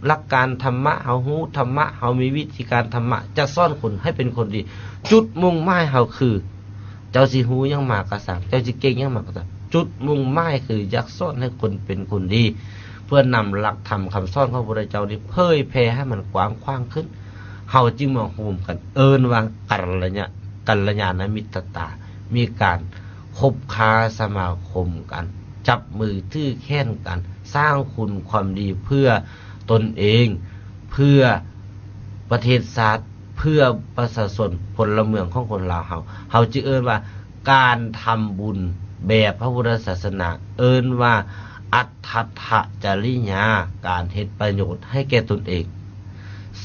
ຫຼັກການທຳມະ ເຮົາຮູ້ທຳມະ ເຮົາມີວິທີການທຳມະ ຈະສອນຄົນໃຫ້ເປັນຄົນດີ ຈຸດມຸ່ງໝາຍເຮົາຄື ເຈົ້າຊິຮູ້ຫຍັງມາກໍຊ່າງ ເຈົ້າຊິເກັ່ງຫຍັງມາກໍຊ່າງ ຈຸດມຸ່ງໝາຍຄືຢາກສອນໃຫ້ຄົນເປັນຄົນດີ ເພື່ອນຳຫຼັກທຳຄຳສອນຂອງພະພຸດທະເຈົ້ານີ້ເຜີຍແຜ່ໃຫ້ມັນກວ້າງຂວາງຂຶ້ນ ເຮົາຈຶ່ງມາໂຮມກັນ ເອີ້ນວ່າກັນລະຍະ ກັນລະຍານະມິດຕະຕາ ມີການຄົບຄ້າສະມາຄົມກັນ ຈັບມືຖືແຂນກັນ ສ້າງຄຸນຄວາມດີເພື່ອຕົນເອງ ເພື່ອປະເທດຊາດ ເພື່ອປະຊາຊົນ ພົນລະເມືອງຂອງຄົນລາວເຮົາ ເຮົາຈຶ່ງເອີ້ນວ່າ ການທຳບຸນແບບພະພຸດທະສາສະໜາ ເອີ້ນວ່າ ອັດ ຕຖະຈະລິຍາ ການເຮັດປະໂຫຍດໃຫ້ແກ່ຕົນເອງ.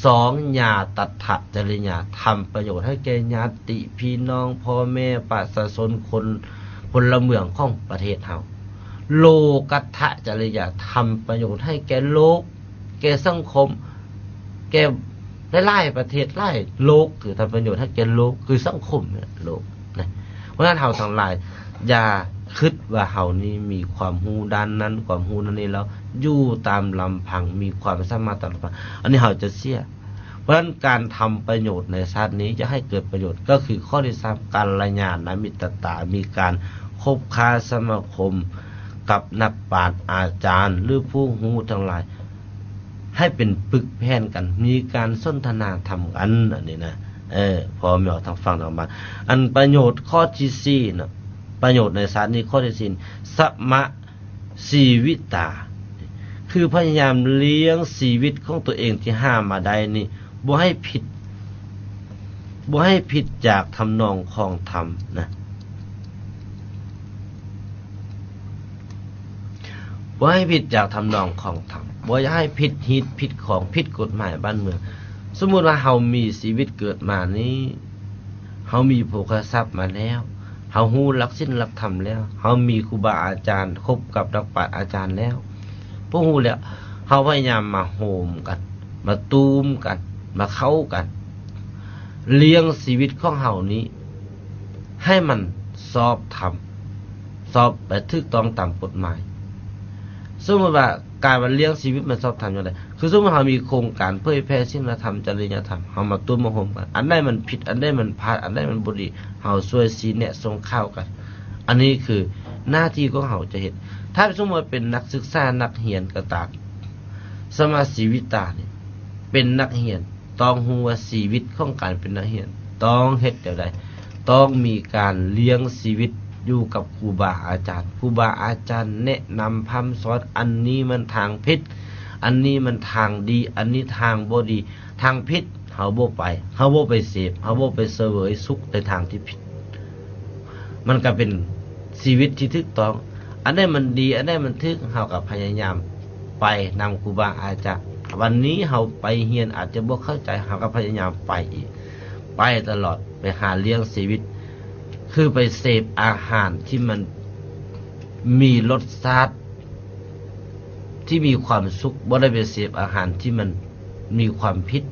ສອງ ຍາຕະຖະຈະລິຍາ ທຳປະໂຫຍດໃຫ້ແກ່ຍາດຕິພີ່ນ້ອງ ພໍ່ແມ່ ປະຊາຊົນ ຄົນ ພົນລະເມືອງຂອງປະເທດເຮົາ. ໂລກັດຖະຈະລິຍາ ທຳປະໂຫຍດໃຫ້ແກ່ໂລກ ແກ່ສັງຄົມ ແກ່ຫຼາຍໆປະເທດ ຫຼາຍໂລກ ຄືທຳປະໂຫຍດໃຫ້ແກ່ໂລກ ຄືສັງຄົມນີ້ແຫຼະ ໂລກນະ. ເພາະນັ້ນເຮົາທັງຫຼາຍ ຢ່າຄິດວ່າເຮົານີ້ມີຄວາມຮູ້ດ້ານນັ້ນ ຄວາມຮູ້ດ້ານນີ້ແລ້ວ ຢູ່ຕາມລຳພັງ ມີຄວາມສາມາດຕາມລຳພັງ ອັນນີ້ເຮົາຈະເສຍ. ເພາະນັ້ນການທຳປະໂຫຍດໃນຊາດນີ້ ຈະໃຫ້ເກີດປະໂຫຍດ ກໍຄືຂໍ້ທີສາມ ກັນລະຍານະມິດຕະຕາ ມີການຄົບຄ້າສະມາຄົມກັບນັກປາດອາຈານ ຫຼື ຜູ້ຮູ້ທັງຫຼາຍ ໃຫ້ເປັນປຶກແຜ່ນກັນ ມີການສົນທະນາທຳກັນ ອັນນີ້ນະ ເອີ ພໍ່ແມ່ທາງຝັ່ງທາງບ້ານ. ອັນປະໂຫຍດຂໍ້ທີສີ່ນະ ປະໂຫຍດໃນຊາດນີ້ ຂໍ້ທີສີ່ ສະມະຊີວິຕາ ຄືພະຍາຍາມລ້ຽງຊີວິດຂອງຕົວເອງທີ່ຫາມາໄດ້ນີ້ ບໍ່ໃຫ້ຜິດ ບໍ່ໃຫ້ຜິດຈາກທຳນອງຂອງທຳນະ. ບໍ່ໃຫ້ຜິດຈາກທຳນອງຂອງທຳ ບໍ່ຢາກໃຫ້ຜິດຮີດຜິດຄອງ ຜິດກົດໝາຍບ້ານເມືອງ. ສົມມຸດວ່າເຮົາມີຊີວິດເກີດມານີ້ ເຮົາມີໂພຄະຊັບມາແລ້ວ ເຮົາຮູ້ຫຼັກສິນຫຼັກທຳແລ້ວ ເຮົາມີຄູບາອາຈານ ຄົບກັບນັກປາດອາຈານແລ້ວ ຜູ້ຮູ້ແລ້ວ ເຮົາພະຍາຍາມມາໂຮມກັນ ມາຕູມກັນ ມາເຂົ້າກັນ ລ້ຽງຊີວິດຂອງເຮົານີ້ ໃຫ້ມັນຊອບທຳ ຊອບ ແລະ ຖືກຕ້ອງຕາມກົດໝາຍ. ສົມມຸດວ່າການວ່າລ້ຽງຊີວິດມັນຊອບທຳຈັ່ງໃດ? ຄືສົມມຸດເຮົາມີໂຄງການເຜີຍແຜ່ສິນລະທຳ ຈະລິຍະທຳ ເຮົາມາຕຸ້ມມາໂຮມກັນ ອັນໃດມັນຜິດ ອັນໃດມັນພາດ ອັນໃດມັນບໍ່ດີ ເຮົາຊ່ວຍຊີ້ແນະສົ່ງຂ່າວກັນ. ອັນນີ້ຄືໜ້າທີ່ຂອງເຮົາຈະເຮັດ. ຖ້າສົມມຸດວ່າເປັນນັກສຶກສາ ນັກຮຽນກໍຕາມ ສະມາຊີວິຕານີ້ ເປັນນັກຮຽນ ຕ້ອງຮູ້ວ່າຊີວິດຂອງການເປັນນັກຮຽນຕ້ອງເຮັດແນວໃດ? ຕ້ອງມີການລ້ຽງຊີວິດຢູ່ກັບຄູບາອາຈານ. ຄູບາອາຈານແນະນຳພະຮ່ຳສອນ ອັນນີ້ມັນທາງຜິດ, ອັນນີ້ມັນທາງດີ, ອັນນີ້ທາງບໍ່ດີ. ທາງຜິດເຮົາບໍ່ໄປ, ເຮົາບໍ່ໄປເສບ, ເຮົາບໍ່ໄປສະເຫວີຍສຸກໃນທາງທີ່ຜິດ. ມັນກໍເປັນຊີວິດທີ່ຖືກຕ້ອງ. ອັນໃດມັນດີ ອັນໃດມັນຖືກ ເຮົາກໍພະຍາຍາມໄປນຳຄູບາອາຈານ. ວັນນີ້ເຮົາໄປຮຽນອາດຈະບໍ່ເຂົ້າໃຈ ເຮົາກໍພະຍາຍາມໄປອີກ ໄປຕະຫຼອດ ໄປຫາລ້ຽງຊີວິດ ຄືໄປເສບອາຫານທີ່ມັນມີລົດຊາດ ທີ່ມີຄວາມສຸກ, ບໍ່ໄດ້ໄປເສບອາຫານທີ່ມັນມີຄວາມຜິດ.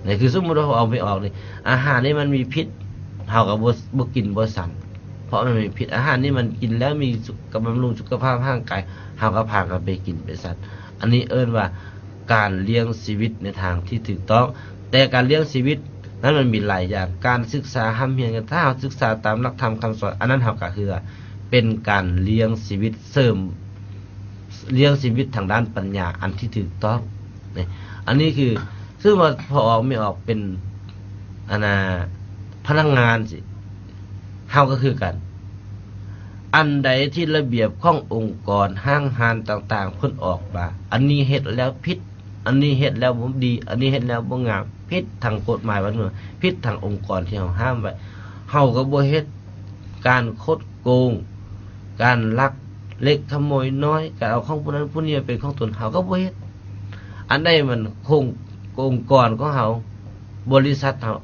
ນີ້ຄືສົມມຸດວ່າເຮົາເອົາໄມ່ອອກນີ້ ອາຫານນີ້ມັນມີພິດ ເຮົາກໍບໍ່ ບໍ່ກິນບໍ່ສັນ ເພາະມັນມີພິດ. ອາຫານນີ້ມັນກິນແລ້ວມີສຸກ ກະບຳລຸງສຸຂະພາບຮ່າງກາຍ ເຮົາກໍພາກັນໄປກິນໄປສັນ. ອັນນີ້ເອີ້ນວ່າການລ້ຽງຊີວິດໃນທາງທີ່ຖືກຕ້ອງ. ແຕ່ການລ້ຽງຊີວິດນັ້ນມັນມີຫຼາຍຢ່າງ. ການສຶກສາຮ່ຳຮຽນກັນ ຖ້າເຮົາສຶກສາຕາມຫຼັກທຳຄຳສອນ ອັນນັ້ນເຮົາກໍຄືວ່າເປັນການລ້ຽງຊີວິດ ເສີມ ລ້ຽງຊີວິດທາງດ້ານປັນຍາອັນທີ່ຖືກຕ້ອງ. ນີ້ ອັນນີ້ຄື ຄືວ່າພໍ່ອອກແມ່ອອກເປັນ ອັນນ່າ ພະນັກງານຊີ້ ເຮົາກໍຄືກັນ. ອັນໃດທີ່ລະບຽບຂອງອົງກອນຫ້າງຮ້ານຕ່າງໆເພິ່ນອອກມາ ອັນນີ້ເຮັດແລ້ວຜິດ, ອັນນີ້ເຮັດແລ້ວບໍ່ດີ, ອັນນີ້ເຮັດແລ້ວບໍ່ງາມ, ຜິດທາງກົດໝາຍບ້ານເມືອງ, ຜິດທາງອົງກອນທີ່ເຮົາຫ້າມໄວ້, ເຮົາກໍບໍ່ເຮັດ. ການຄົດໂກງ, ການລັກເລັກຂະໂມຍນ້ອຍ, ການເອົາຂອງຜູ້ນັ້ນຜູ້ນີ້ມາເປັນຂອງຕົນ ເຮົາກໍບໍ່ເຮັດ. ອັນໃດມັນໂຄງ ອົງກອນຂອງເຮົາ, ບໍລິສັດເຮົາ,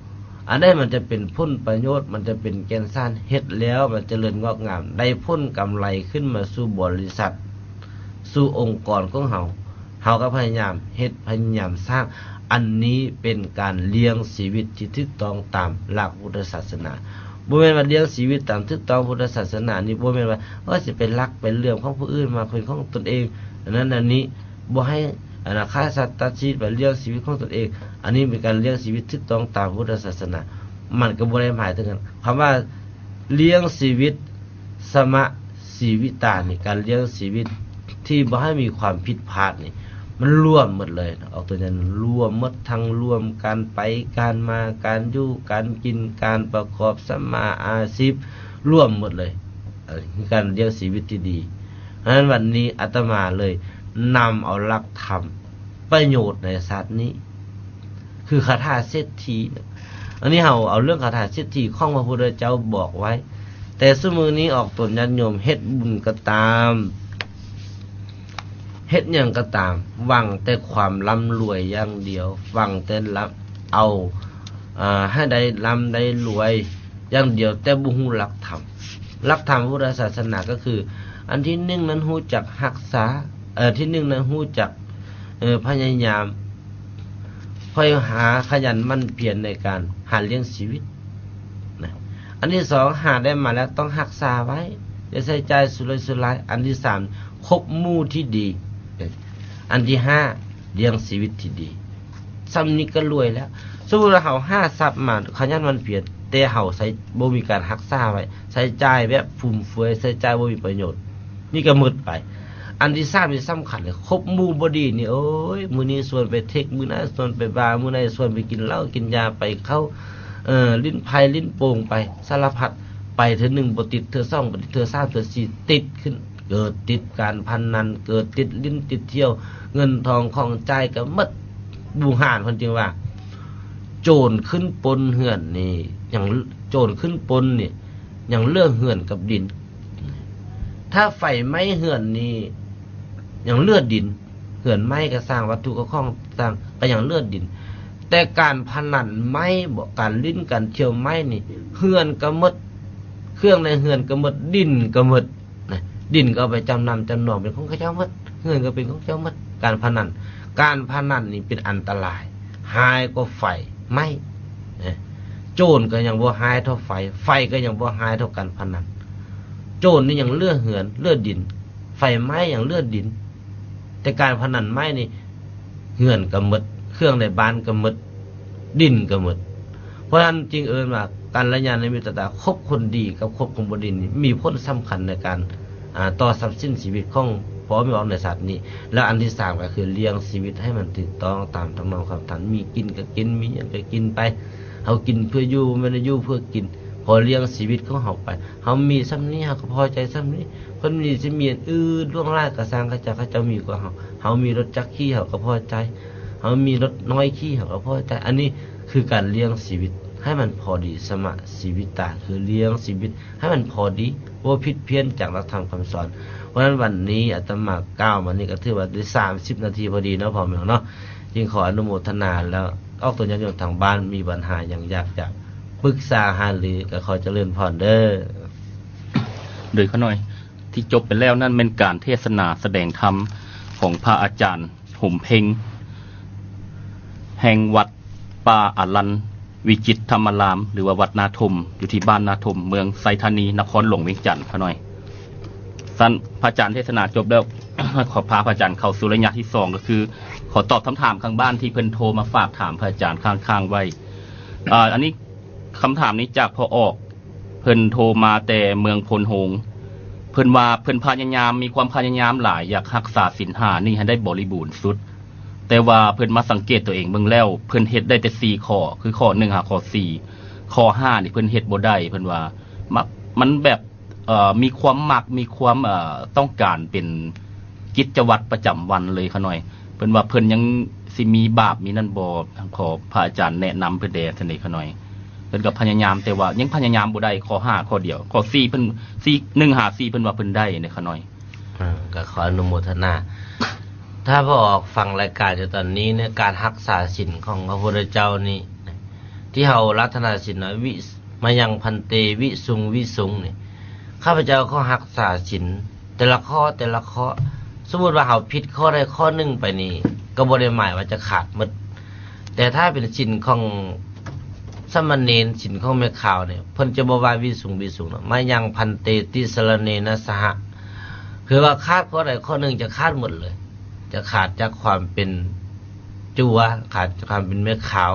ອັນໃດມັນຈະເປັນຜົນປະໂຫຍດ, ມັນຈະເປັນແກ່ນສານ, ເຮັດແລ້ວມັນຈະເລີນງອກງາມ, ໄດ້ຜົນກຳໄລຂຶ້ນມາສູ່ບໍລິສັດ, ສູ່ອົງກອນຂອງເຮົາ, ເຮົາກໍພະຍາຍາມເຮັດ, ພະຍາຍາມສ້າງ. ອັນນີ້ເປັນການລ້ຽງຊີວິດທີ່ຖືກຕ້ອງຕາມຫຼັກພຸດທະສາສະໜາ. ບໍ່ແມ່ນວ່າລ້ຽງຊີວິດຕາມຖືກຕ້ອງພຸດທະສາສະໜານີ້ ບໍ່ແມ່ນວ່າ ເອີ ຊິໄປລັກໄປເຫຼືອມຂອງຜູ້ອື່ນມາເປັນຂອງຕົນເອງ, ອັນນັ້ນອັນນີ້. ບໍ່ໃຫ້ ອັນນ່າ ຂ້າສັດຕັດຊີວິດ ໄປລ້ຽງຊີວິດຂອງຕົນເອງ. ອັນນີ້ເປັນການລ້ຽງຊີວິດຖືກຕ້ອງຕາມພຸດທະສາສະໜາ. ມັນກໍບໍ່ໄດ້ໝາຍເຖິງກັນ ຄຳວ່າລ້ຽງຊີວິດ ສະມະຊີວິຕານີ້ ການລ້ຽງຊີວິດທີ່ບໍ່ໃຫ້ມີຄວາມຜິດພາດນີ້ ມັນລວມໝົດເລີຍ. ອອກຕົວຢ່າງ ລວມໝົດ ທັງລວມການໄປການມາ, ການຢູ່ການກິນ, ການປະກອບສຳມາອາຊີບ, ລວມໝົດເລີຍ. ເອີ ຄືການລ້ຽງຊີວິດທີ່ດີ. ເພາະສະນັ້ນ ວັນນີ້ອາດຕະມາເລີຍນຳເອົາຫຼັກທຳປະໂຫຍດໃນຊາດນີ້ ຄືຄາຖາເສດຖີ. ອັນນີ້ເຮົາເອົາເລື່ອງຄາຖາເສດຖີຂອງພະພຸດທະເຈົ້າບອກໄວ້. ແຕ່ຊຸມື້ນີ້ອອກຕົນຍາດໂຍມເຮັດບຸນກໍຕາມ, ເຮັດຫຍັງກໍຕາມ, ຫວັງແຕ່ຄວາມລ່ຳລວຍຢ່າງດຽວ, ຫວັງແຕ່ລະ ເອົາ ອາ ໃຫ້ໄດ້ລ່ຳໄດ້ລວຍຢ່າງດຽວ ແຕ່ບໍ່ຮູ້ຫຼັກທຳ. ຫຼັກທຳພຸດທະສາສະໜາກໍຄື ອັນທີໜຶ່ງນັ້ນຮູ້ຈັກຮັກສາ, ເອີ ທີໜຶ່ງນັ້ນຮູ້ຈັກ ເອີ ພະຍາຍາມ ຂ້ອຍຫາຂະຫຍັນໝັ່ນພຽນໃນການຫາລ້ຽງຊີວິດນະ. ອັນທີສອງ ຫາໄດ້ມາແລ້ວຕ້ອງຮັກສາໄວ້, ຢ່າໃຊ້ຈ່າຍສຸລຸຍສຸລາຍ. ອັນທີສາມ ຄົບໝູ່ທີ່ດີ. ອັນທີຫ້າ ລ້ຽງຊີວິດທີ່ດີ. ສ່ຳນີ້ກໍລວຍແລ້ວ. ສົມມຸດວ່າເຮົາຫາຊັບມາຂະຫຍັນໝັ່ນພຽນ, ແຕ່ເຮົາໃຊ້ ບໍ່ມີການຮັກສາໄວ້, ໃຊ້ຈ່າຍແບບຟຸມເຟືອຍ, ໃຊ້ຈ່າຍບໍ່ມີປະໂຫຍດ, ນີ້ກໍໝົດໄປ. ອັນທີສາມນີ້ສຳຄັນເລີຍ, ຄົບໝູ່ບໍ່ດີນີ້, ໂອ້ຍ, ມື້ນີ້ຊວນໄປເທັກ, ມື້ນັ້ນຊວນໄປບາ, ມື້ນັ້ນຊວນໄປກິນເຫຼົ້າກິນຢາ, ໄປເຂົ້າ, ເອີ, ຫຼິ້ນໄພຫຼິ້ນໂປ່ງໄປ, ສາລະພັດ, ໄປເທື່ອໜຶ່ງບໍ່ຕິດ, ເທື່ອສອງບໍ່ຕິດ, ເທື່ອສາມ, ເທື່ອສີ່, ຕິດຂຶ້ນ. ເກີດຕິດການພະນັນ, ເກີດຕິດຫຼິ້ນຕິດທ່ຽວ, ເງິນທອງຂອງຈ່າຍກໍໝົດ. ບູຮານເພິ່ນຈຶ່ງວ່າ ໂຈນຂຶ້ນປົນເຮືອນນີ້ ຍັງ ໂຈນຂຶ້ນປົນນີ້ ຍັງເຫຼືອເຮືອນກັບດິນ. ຖ້າໄຟໄໝ້ເຮືອນນີ້ ຍັງເຫຼືອດິນ, ເຮືອນໄໝ້ກໍຊ່າງ, ວັດຖຸເຂົ້າຂອງຕ່າງກໍຍັງເຫຼືອດິນ. ແຕ່ການພະນັນໄໝ້ບໍ, ການຫຼິ້ນການທ່ຽວໄໝ້ນີ້ ເຮືອນກໍໝົດ, ເຄື່ອງໃນເຮືອນກໍໝົດ, ດິນກໍໝົດ. ນະ, ດິນກໍເອົາໄປຈຳນຳຈຳນອງເປັນຂອງເຂົາເຈົ້າໝົດ, ເຮືອນກໍເປັນຂອງເຂົາເຈົ້າໝົດ. ການພະນັນ, ການພະນັນນີ້ເປັນອັນຕະລາຍ, ຮ້າຍກວ່າໄຟໄໝ້. ນະ, ໂຈນກໍຍັງບໍ່ຮ້າຍເທົ່າໄຟ, ໄຟກໍຍັງບໍ່ຮ້າຍເທົ່າການພະນັນ. ໂຈນນີ້ຍັງເຫຼືອເຮືອນເຫຼືອດິນ, ໄຟໄໝ້ຍັງເຫຼືອດິນ, ແຕ່ການພະນັນໄໝ້ນີ້ ເຮືອນກໍໝົດ, ເຄື່ອງໃນບ້ານກໍໝົດ, ດິນກໍໝົດ. ເພາະນັ້ນຈຶ່ງເອີ້ນວ່າ ກັນລະຍານະມິດຕະ ຄົບຄົນດີກັບຄົບຄົນບໍ່ດີນີ້ ມີຜົນສຳຄັນໃນການ ອາ ຕໍ່ຊັບສິນຊີວິດຂອງພໍ່ແມ່ອອກໃນຊາດນີ້. ແລ້ວອັນທີສາມກໍຄືລ້ຽງຊີວິດໃຫ້ມັນຖືກຕ້ອງຕາມທຳນອງຄຳທັນ, ມີກິນກໍກິນ, ມີຫຍັງກໍກິນໄປ. ເຮົາກິນເພື່ອຢູ່, ບໍ່ແມ່ນຢູ່ເພື່ອກິນ. ພໍລ້ຽງຊີວິດຂອງເຮົາໄປ, ເຮົາມີສ່ຳນີ້ເຮົາກໍພໍໃຈສ່ຳນີ້, ເພິ່ນມີ ຊິມີອັນອື່ນຫຼວງຫຼາຍກໍຊ່າງ ເຂົາເຈົ້າ ເຂົາເຈົ້າມີກວ່າເຮົາ, ເຮົາມີລົດຈັກຂີ່ເຮົາກໍພໍໃຈ, ເຮົາມີລົດນ້ອຍຂີ່ເຮົາກໍພໍໃຈ. ອັນນີ້ຄືການລ້ຽງຊີວິດໃຫ້ມັນພໍດີ, ສະມະຊີວິຕາ ຄືລ້ຽງຊີວິດໃຫ້ມັນພໍດີ, ບໍ່ຜິດພຽນຈາກຫຼັກທຳຄຳສອນ. ເພາະນັ້ນວັນນີ້ອາດຕະມາກ່າວມານີ້ ກໍຖືວ່າໄດ້ສາມສິບນາທີພໍດີເນາະ ພໍ່ແມ່ເນາະ. ຈຶ່ງຂໍອະນຸໂມທະນາ ແລ້ວອອກຕົນຍາດໂຍມທາງບ້ານ ມີບັນຫາຫຍັງຢາກຈະປຶກສາຫາລື ກໍຂໍຈະເລີນພອນເດີ້. ໂດຍຂ້ານ້ອຍ ທີ່ຈົບໄປແລ້ວນັ້ນແມ່ນການເທດສະໜາສະແດງທຳຂອງພະອາຈານຫົມເພັງ ແຫ່ງວັດປ່າອາລັນວິຈິດທຳມະລາມ ຫຼືວ່າວັດນາທົມ ຢູ່ທີ່ບ້ານນາທົມ ເມືອງໄຊທານີ ນະຄອນຫຼວງວຽງຈັນ ຂ້ານ້ອຍ. ຊັ້ນພະອາຈານເທດສະໜາຈົບແລ້ວ ຂໍພາພະອາຈານເຂົ້າສູ່ໄລຍະທີສອງ ກໍຄືຂໍຕອບຄຳຖາມຂ້າງບ້ານທີ່ເພິ່ນໂທມາຝາກຖາມພະອາຈານຄ້າງໆໄວ້. ອາ ອັນນີ້ ຄຳຖາມນີ້ຈາກພໍ່ອອກ ເພິ່ນໂທມາແຕ່ເມືອງໂພນໂຮງ. ເພິ່ນວ່າເພິ່ນພະຍາຍາມ ມີຄວາມພະຍາຍາມຫຼາຍ ຢາກຮັກສາສິນຫ້ານີ້ໃຫ້ໄດ້ບໍລິບູນສຸດ, ແຕ່ວ່າເພິ່ນມາສັງເກດຕົວເອງເບິ່ງແລ້ວ ເພິ່ນເຮັດໄດ້ແຕ່ສີ່ຂໍ້ ຄືຂໍ້ໜຶ່ງຫາຂໍ້ສີ່, ຂໍ້ຫ້ານີ້ເພິ່ນເຮັດບໍ່ໄດ້. ເພິ່ນວ່າມັກ ມັນແບບ ເອີ ມີຄວາມມັກ ມີຄວາມ ເອີ ຕ້ອງການເປັນກິດຈະວັດປະຈຳວັນເລີຍຂ້ານ້ອຍ. ເພິ່ນວ່າເພິ່ນຍັງຊິມີບາບມີນັ້ນບໍ່? ຂໍພະອາຈານແນະນຳເພິ່ນແດ່ຊັ້ນເດຂ້ານ້ອຍ. ເພິ່ນກໍພະຍາຍາມ ແຕ່ວ່າຍັງພະຍາຍາມບໍ່ໄດ້ ຂໍ້ຫ້າຂໍ້ດຽວ. ຂໍ້ສີ່ເພິ່ນ ສີ່ ໜຶ່ງຫາສີ່ເພິ່ນວ່າເພິ່ນໄດ້ເດຂ້ານ້ອຍ. ເອີ ກໍຂໍອະນຸໂມທະນາ. ຖ້າພໍ່ອອກຟັງລາຍການຢູ່ຕອນນີ້ເນາະ ການຮັກສາສິນຂອງພະພຸດທະເຈົ້ານີ້ ທີ່ເຮົາອາລາທະນາສິນວ່າ ວິ ມະຍັງພັນເຕ ວິສຸງ ວິສຸງ ນີ້ ຂ້າພະເຈົ້າຂໍຮັກສາສິນແຕ່ລະຂໍ້ ແຕ່ລະຂໍ້. ສົມມຸດວ່າເຮົາຜິດຂໍ້ໃດຂໍ້ໜຶ່ງໄປນີ້ ກໍບໍ່ໄດ້ໝາຍວ່າຈະຂາດໝົດ. ແຕ່ຖ້າເປັນສິນຂອງສາມະເນນ ສິນຂອງແມ່ຂາວນີ້ ເພິ່ນຈະບໍ່ວ່າວິສຸງ ວິສຸງເນາະ, ມະຍັງພັນເຕ ຕິສະລະເນນະສະຫະ ຄືວ່າຂາດຂໍ້ໃດຂໍ້ໜຶ່ງຈະຂາດໝົດເລີຍ, ຈະຂາດຈາກຄວາມເປັນຈົວ, ຂາດຈາກຄວາມເປັນແມ່ຂາວ.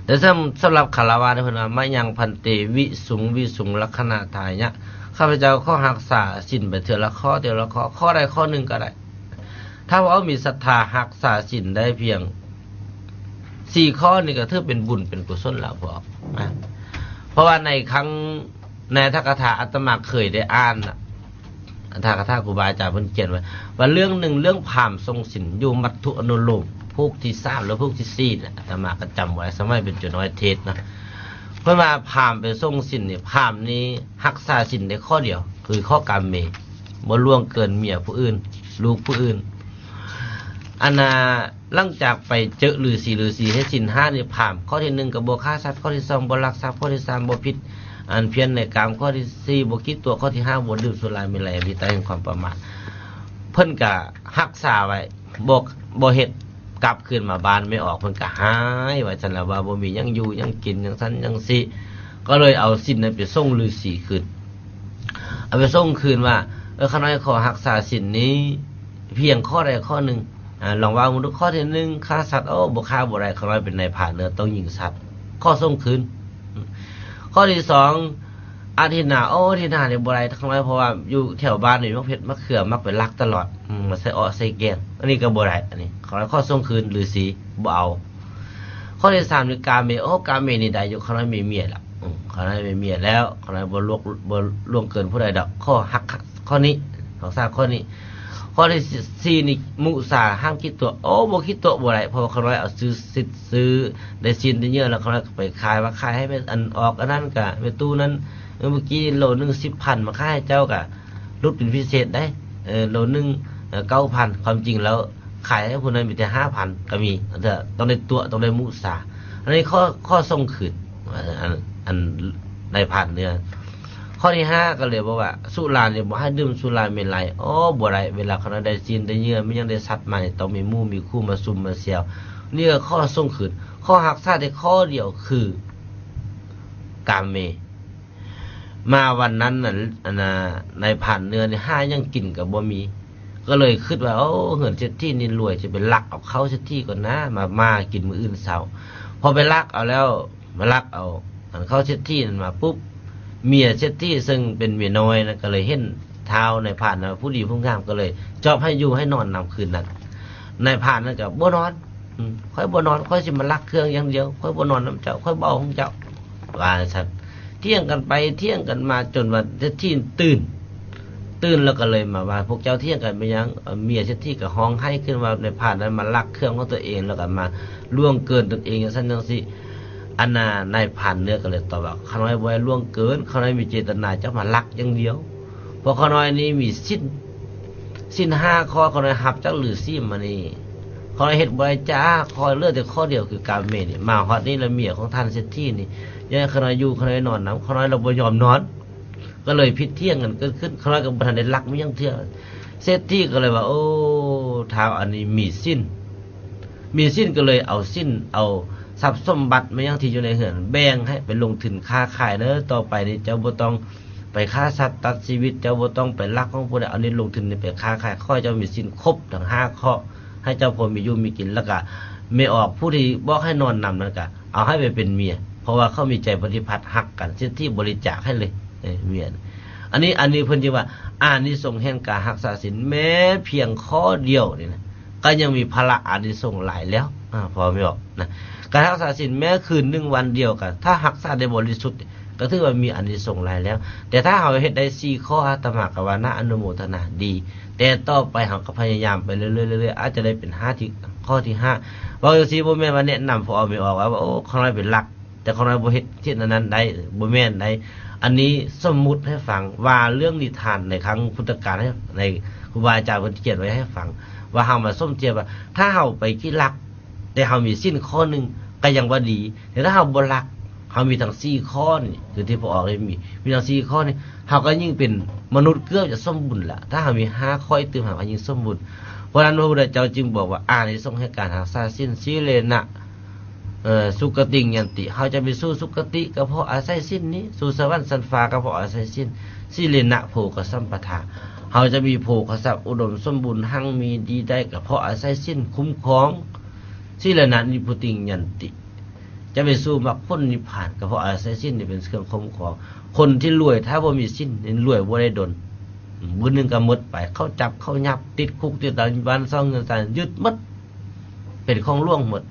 ແຕ່ສຳ ສຳລັບຄາລະວາດເພິ່ນວ່າ ມະຍັງພັນເຕ ວິສຸງ ວິສຸງ ລັກຂະນະທາຍະ ຂ້າພະເຈົ້າຂໍຮັກສາສິນໄປເທື່ອລະຂໍ້ ເທື່ອລະຂໍ້ ຂໍ້ໃດຂໍ້ໜຶ່ງກໍໄດ້. ຖ້າວ່າເຮົາມີສັດທາຮັກສາສິນໄດ້ພຽງສີ່ຂໍ້ນີ້ ກໍຖືເປັນບຸນເປັນກຸສົນແລ້ວ ພວກ ນະ. ເພາະວ່າໃນຄັ້ງ ໃນອັດຖະກະຖາອາດຕະມາເຄີຍໄດ້ອ່ານນະ, ອັດຖະກະຖາຄູບາອາຈານເພິ່ນຂຽນໄວ້ວ່າ ເລື່ອງໜຶ່ງ ເລື່ອງພາມສົ່ງສິນຢູ່ມັດຖຸອະນຸໂລມ ຜູກທີສາມ ຫຼື ຜູກທີສີ່ນະ, ອາດຕະມາກໍຈຳໄວ້ ສະໄໝເປັນໂຈນ້ອຍເທດນະ. ເພິ່ນວ່າພາມໄປສົ່ງສິນນີ້ ພາມນີ້ຮັກສາສິນໄດ້ຂໍ້ດຽວ ຄືຂໍ້ກາເມ, ບໍ່ລ່ວງເກີນເມຍຜູ້ອື່ນ ລູກຜູ້ອື່ນ. ອັນນ່າ ຫຼັງຈາກໄປເຈິລືສີ ລືສີໃຫ້ສິນຫ້ານີ້ພາມ, ຂໍ້ທີໜຶ່ງກໍບໍ່ຂ້າສັດ, ຂໍ້ທີສອງບໍ່ລັກຊັບ, ຂໍ້ທີສາມບໍ່ຜິດ ອັນພຽນໃນກາມ, ຂໍ້ທີສີ່ບໍ່ກີດຕົວ, ຂໍ້ທີຫ້າບໍ່ດື່ມສຸລາເມໄລ ອະວິຊາແຫ່ງຄວາມປະໝາດ. ເພິ່ນກະຮັກສາໄວ້ ບໍ່ ບໍ່ເຮັດ, ກັບຄືນມາບ້ານແມ່ອອກ ເພິ່ນກະຫາຍວ່າຊັ້ນລະ, ວ່າບໍ່ມີຫຍັງຢູ່ຫຍັງກິນ ຈັ່ງຊັ້ນຈັ່ງຊີ້, ກໍເລີຍເອົາສິນນັ້ນໄປສົ່ງລືສີຄືນ. ເອົາໄປສົ່ງຄືນວ່າ ເອີ ຂ້ານ້ອຍຂໍຮັກສາສິນນີ້ພຽງຂໍ້ໃດຂໍ້ໜຶ່ງ, ອາ ລອງເວົ້າເບິ່ງດູ. ຂໍ້ທີໜຶ່ງ ຂ້າສັດ, ໂອ້ ບໍ່ຂ້າບໍ່ໄດ້, ຂ້ານ້ອຍເປັນນາຍພານເນີ ຕ້ອງຍິງສັດ, ຂໍສົ່ງຄືນ. ຂໍ້ທີສອງ ອະທິນນາ, ໂອ້ ອະທິນນານີ້ບໍ່ໄດ້ ຂ້ານ້ອຍ, ເພາະວ່າຢູ່ແຖວບ້ານນີ້ມັກເຜັດມັກເຂືອ ມັກໄປລັກຕະຫຼອດ, ອືມ ມາໃສ່ເອາະໃສ່ແກງ, ອັນນີ້ກໍບໍ່ໄດ້, ອັນນີ້ຂ້ານ້ອຍຂໍສົ່ງຄືນ, ລືສີບໍ່ເອົາ. ຂໍ້ທີສາມນີ້ກາເມ, ໂອ້ ກາເມນີ້ໄດ້ຢູ່, ຂ້ານ້ອຍມີເມຍແລ້ວ. ອືມ ຂ້ານ້ອຍມີເມຍແລ້ວ, ຂ້ານ້ອຍບໍ່ລ່ວງ ບໍ່ລ່ວງເກີນຜູ້ໃດດອກ, ຂໍຮັກ ຂໍ້ນີ້ ຮັກສາຂໍ້ນີ້. ຂໍ້ທີສີ່ນີ້ມຸສາ, ຫ້າມຂີ້ຕົວະ. ໂອ້ ບໍ່ຂີ້ຕົວະບໍ່ໄດ້, ເພາະວ່າຂ້ານ້ອຍເອົາຊື້ສິດ ຊື້ໄດ້ຊີ້ນໄດ້ເຫຍື່ອ ແລ້ວຂ້ານ້ອຍກໍໄປຂາຍ, ວ່າຂາຍໃຫ້ແມ່ ອັນອອກອັນນັ້ນກະແມ່ຕູ້ນັ້ນ, ເອີ ມື້ກີ້ໂລໜຶ່ງສິບພັນ ມາຂາຍໃຫ້ເຈົ້າກະຫຼຸດເປັນພິເສດໄດ໋, ເອີ ໂລໜຶ່ງ ເອີ ເກົ້າພັນ. ຄວາມຈິງແລ້ວ ຂາຍໃຫ້ຜູ້ນັ້ນມີແຕ່ຫ້າພັນກໍມີ, ເທື່ອຕ້ອງໄດ້ຕົວະ ຕ້ອງໄດ້ມຸສາ. ອັນນີ້ຂໍ້ ຂໍ້ສົ່ງຄືນ ອັນ ອັນນາຍພານເນືອ. ຂໍ້ທີຫ້າກໍເລີຍບອກວ່າ ສຸລານີ້ບໍ່ໃຫ້ດື່ມສຸລາເມໄລ. ໂອ້ ບໍ່ໄດ້, ເວລາຂ້ານ້ອຍໄດ້ຊີ້ນໄດ້ເຫຍື່ອ ມີຫຍັງໄດ້ສັດມານີ້ ຕ້ອງມີໝູ່ມີຄູ່ມາຊຸມມາແຊວ. ນີ້ກໍຂໍ້ສົ່ງຄືນ, ຂໍຮັກສາໄດ້ຂໍ້ດຽວຄືກາເມ. ມາວັນນັ້ນນະ ອັນນ່າ ນາຍພານເໜືອນີ້ຫາຫຍັງກິນກໍບໍ່ມີ ກໍເລີຍຄິດວ່າ ໂອ້ ເຮືອນເສດຖີນີ້ລວຍ ຊິໄປລັກເອົາເຂົ້າເສດຖີກ່ອນນາ ມາ ມາກິນມື້ອື່ນເຊົ້າ. ພໍໄປລັກເອົາແລ້ວ ມາລັກເອົາອັນເຂົ້າເສດຖີນັ້ນມາປຸບ ເມຍເສດຖີເຊິ່ງເປັນເມຍນ້ອຍນະ ກໍເລີຍເຫັນທ້າວນາຍພານນະ ຜູ້ດີຜູ້ງາມ ກໍເລີຍຈອບໃຫ້ຢູ່ໃຫ້ນອນນຳຄືນນັ້ນ. ນາຍພານນັ້ນກໍບໍ່ນອນ ອືມ ຂ້ອຍບໍ່ນອນ ຂ້ອຍຊິມາລັກເຄື່ອງຢ່າງດຽວ ຂ້ອຍບໍ່ນອນນຳເຈົ້າ ຂ້ອຍບໍ່ເອົາຂອງເຈົ້າ ວ່າຊັ້ນ. ຖຽງກັນໄປຖຽງກັນມາຈົນວ່າເສດຖີຕື່ນ ຕື່ນແລ້ວກໍເລີຍມາວ່າ ພວກເຈົ້າຖຽງກັນເປັນຫຍັງ? ເມຍເສດຖີກໍຮ້ອງໄຫ້ຂຶ້ນວ່າ ນາຍພານນັ້ນມາລັກເຄື່ອງຂອງຕົວເອງ ແລ້ວກໍມາລ່ວງເກີນຕົນເອງ ຈັ່ງຊັ້ນຈັ່ງຊີ້. ອັນນ່າ ນາຍພານເໜືອກໍເລີຍຕອບວ່າ ຂ້ານ້ອຍບໍ່ໄດ້ລ່ວງເກີນ ຂ້ານ້ອຍມີເຈດຕະນາຈະມາລັກຢ່າງດຽວ ເພາະຂ້ານ້ອຍນີ້ມີສິນ ສິນຫ້າຂໍ້ ຂ້ານ້ອຍຮັບຈາກລືຊີມານີ້ ຂ້ານ້ອຍເຮັດບໍ່ໄດ້ຈັກຂໍ້ ເຫຼືອແຕ່ຂໍ້ດຽວຄືກາເມນີ້. ມາຮອດນີ້ລະເມຍຂອງທ່ານເສດຖີນີ້ຢາກໃຫ້ຂ້ານ້ອຍຢູ່ ຂ້ານ້ອຍນອນນຳ ຂ້ານ້ອຍລະບໍ່ຍອມນອນ ກໍເລີຍຜິດຖຽງກັນເກີດຂຶ້ນ. ຂ້ານ້ອຍກໍບໍ່ທັນໄດ້ລັກມີຫຍັງເທື່ອ. ເສດຖີກໍເລີຍວ່າ ໂອ້ ທ້າວອັນນີ້ມີສິນ ມີສິນກໍເລີຍເອົາສິນ ເອົາຊັບສົມບັດແມ່ນຫຍັງທີ່ຢູ່ໃນເຮືອນ ແບ່ງໃຫ້ໄປລົງທຶນຄ້າຂາຍເດີ ຕໍ່ໄປນີ້ເຈົ້າບໍ່ຕ້ອງໄປຂ້າສັດຕັດຊີວິດ ເຈົ້າບໍ່ຕ້ອງໄປລັກຂອງຜູ້ໃດ ເອົານີ້ລົງທຶນນີ້ໄປຄ້າຂາຍ ຂໍໃຫ້ເຈົ້າມີສິນຄົບທັງຫ້າຂໍ້ ໃຫ້ເຈົ້າພໍມີຢູ່ມີກິນ. ແລ້ວກະແມ່ອອກຜູ້ທີ່ບອກໃຫ້ນອນນຳນັ້ນກະເອົາໃຫ້ໄປເປັນເມຍ ເພາະວ່າເຂົາມີໃຈປະຕິພັດຮັກກັນ ເສດຖີບໍລິຈາກໃຫ້ເລີຍ ເອີ ເມຍ. ອັນນີ້ ອັນນີ້ເພິ່ນຈຶ່ງວ່າ ອານິສົງແຫ່ງການຮັກສາສິນ ແມ້ພຽງຂໍ້ດຽວນີ້ນະ ກໍຍັງມີພະລະອານິສົງຫຼາຍແລ້ວ ອາ ພໍແມ່ອອກນະ ການຮັກສາສິນແມ້ຄືນໜຶ່ງວັນດຽວ ກໍຖ້າຮັກສາໄດ້ບໍລິສຸດ ກໍຖືວ່າມີອານິສົງຫຼາຍແລ້ວ. ແຕ່ຖ້າເຮົາເຮັດໄດ້ສີ່ຂໍ້ ອາດຕະມາກໍວ່າໜ້າອະນຸໂມທະນາດີ ແຕ່ຕໍ່ໄປເຮົາກໍພະຍາຍາມໄປເລື້ອຍໆ ອາດຈະໄດ້ເປັນຫ້າ ທີ່ ຂໍ້ທີຫ້າ. ເວົ້າຈັ່ງຊີ້ບໍ່ແມ່ນວ່າແນະນຳພໍ່ອອກແມ່ອອກວ່າ ໂອ້ ຂ້ານ້ອຍເປັນຫຼັກ ແຕ່ຂ້ານ້ອຍບໍ່ເຮັດເຮັດອັນນັ້ນໄດ້ ບໍ່ແມ່ນໃດ. ອັນນີ້ສົມມຸດໃຫ້ຟັງວ່າເລື່ອງນິທານໃນຄັ້ງພຸດທະການ ໃນຄູບາອາຈານເພິ່ນຂຽນໄວ້ໃຫ້ຟັງ ວ່າເຮົາມາສົມທຽບວ່າ ຖ້າເຮົາໄປຂີ້ລັກ ແຕ່ເຮົາມີສິນຂໍ້ໜຶ່ງກໍຍັງວ່າດີ ແຕ່ຖ້າເຮົາບໍ່ລັກ ເຮົາມີທັງສີ່ຂໍ້ນີ້ ຄືທີ່ພໍ່ອອກໄດ້ມີ ມີທັງສີ່ຂໍ້ນີ້ ເຮົາກໍຍິ່ງເປັນມະນຸດເກືອບຈະສົມບູນລະ. ຖ້າເຮົາມີຫ້າຂໍ້ອີກຕື່ມ ເຮົາກໍຍິ່ງສົມບູນ. ເພາະນັ້ນ ພະພຸດທະເຈົ້າຈຶ່ງບອກວ່າ ອານິສົງແຫ່ງການຮັກສາສິນ ສີເລນະ ເອີ ສຸກະຕິງຍັນຕິ ເຮົາຈະໄປສູ່ສຸກະຕິກໍເພາະອາໄສສິນນີ້ ສູ່ສະຫວັນຊັ້ນຟ້າກໍເພາະອາໄສສິນ ສີເລນະໂພຄະສຳປະທາ ເຮົາຈະມີໂພຄະຊັບອຸດົມສົມບູນຮັ່ງມີດີໄດ້ກໍເພາະອາໄສສິນຄຸ້ມຄອງ ສີເລນະນິບພຸຕິງຍັນຕິ ຈະໄປສູ່ມັກຜົນນິບພານກໍເພາະອາໄສສິນນີ້ເປັນເຄື່ອງຄຸ້ມຄອງ. ຄົນທີ່ລວຍຖ້າບໍ່ມີສິນນີ້ລວຍບໍ່ໄດ້ດົນ ມື້ໜຶ່ງກໍໝົດໄປ ເຂົາຈັບເຂົາຫຍັບ ຕິດຄຸກຕິດຕາລາງ ບ້ານຊ່ອງເຮືອນຊານຍຶດໝົດ ເປັນຂອງຫຼວງໝົດ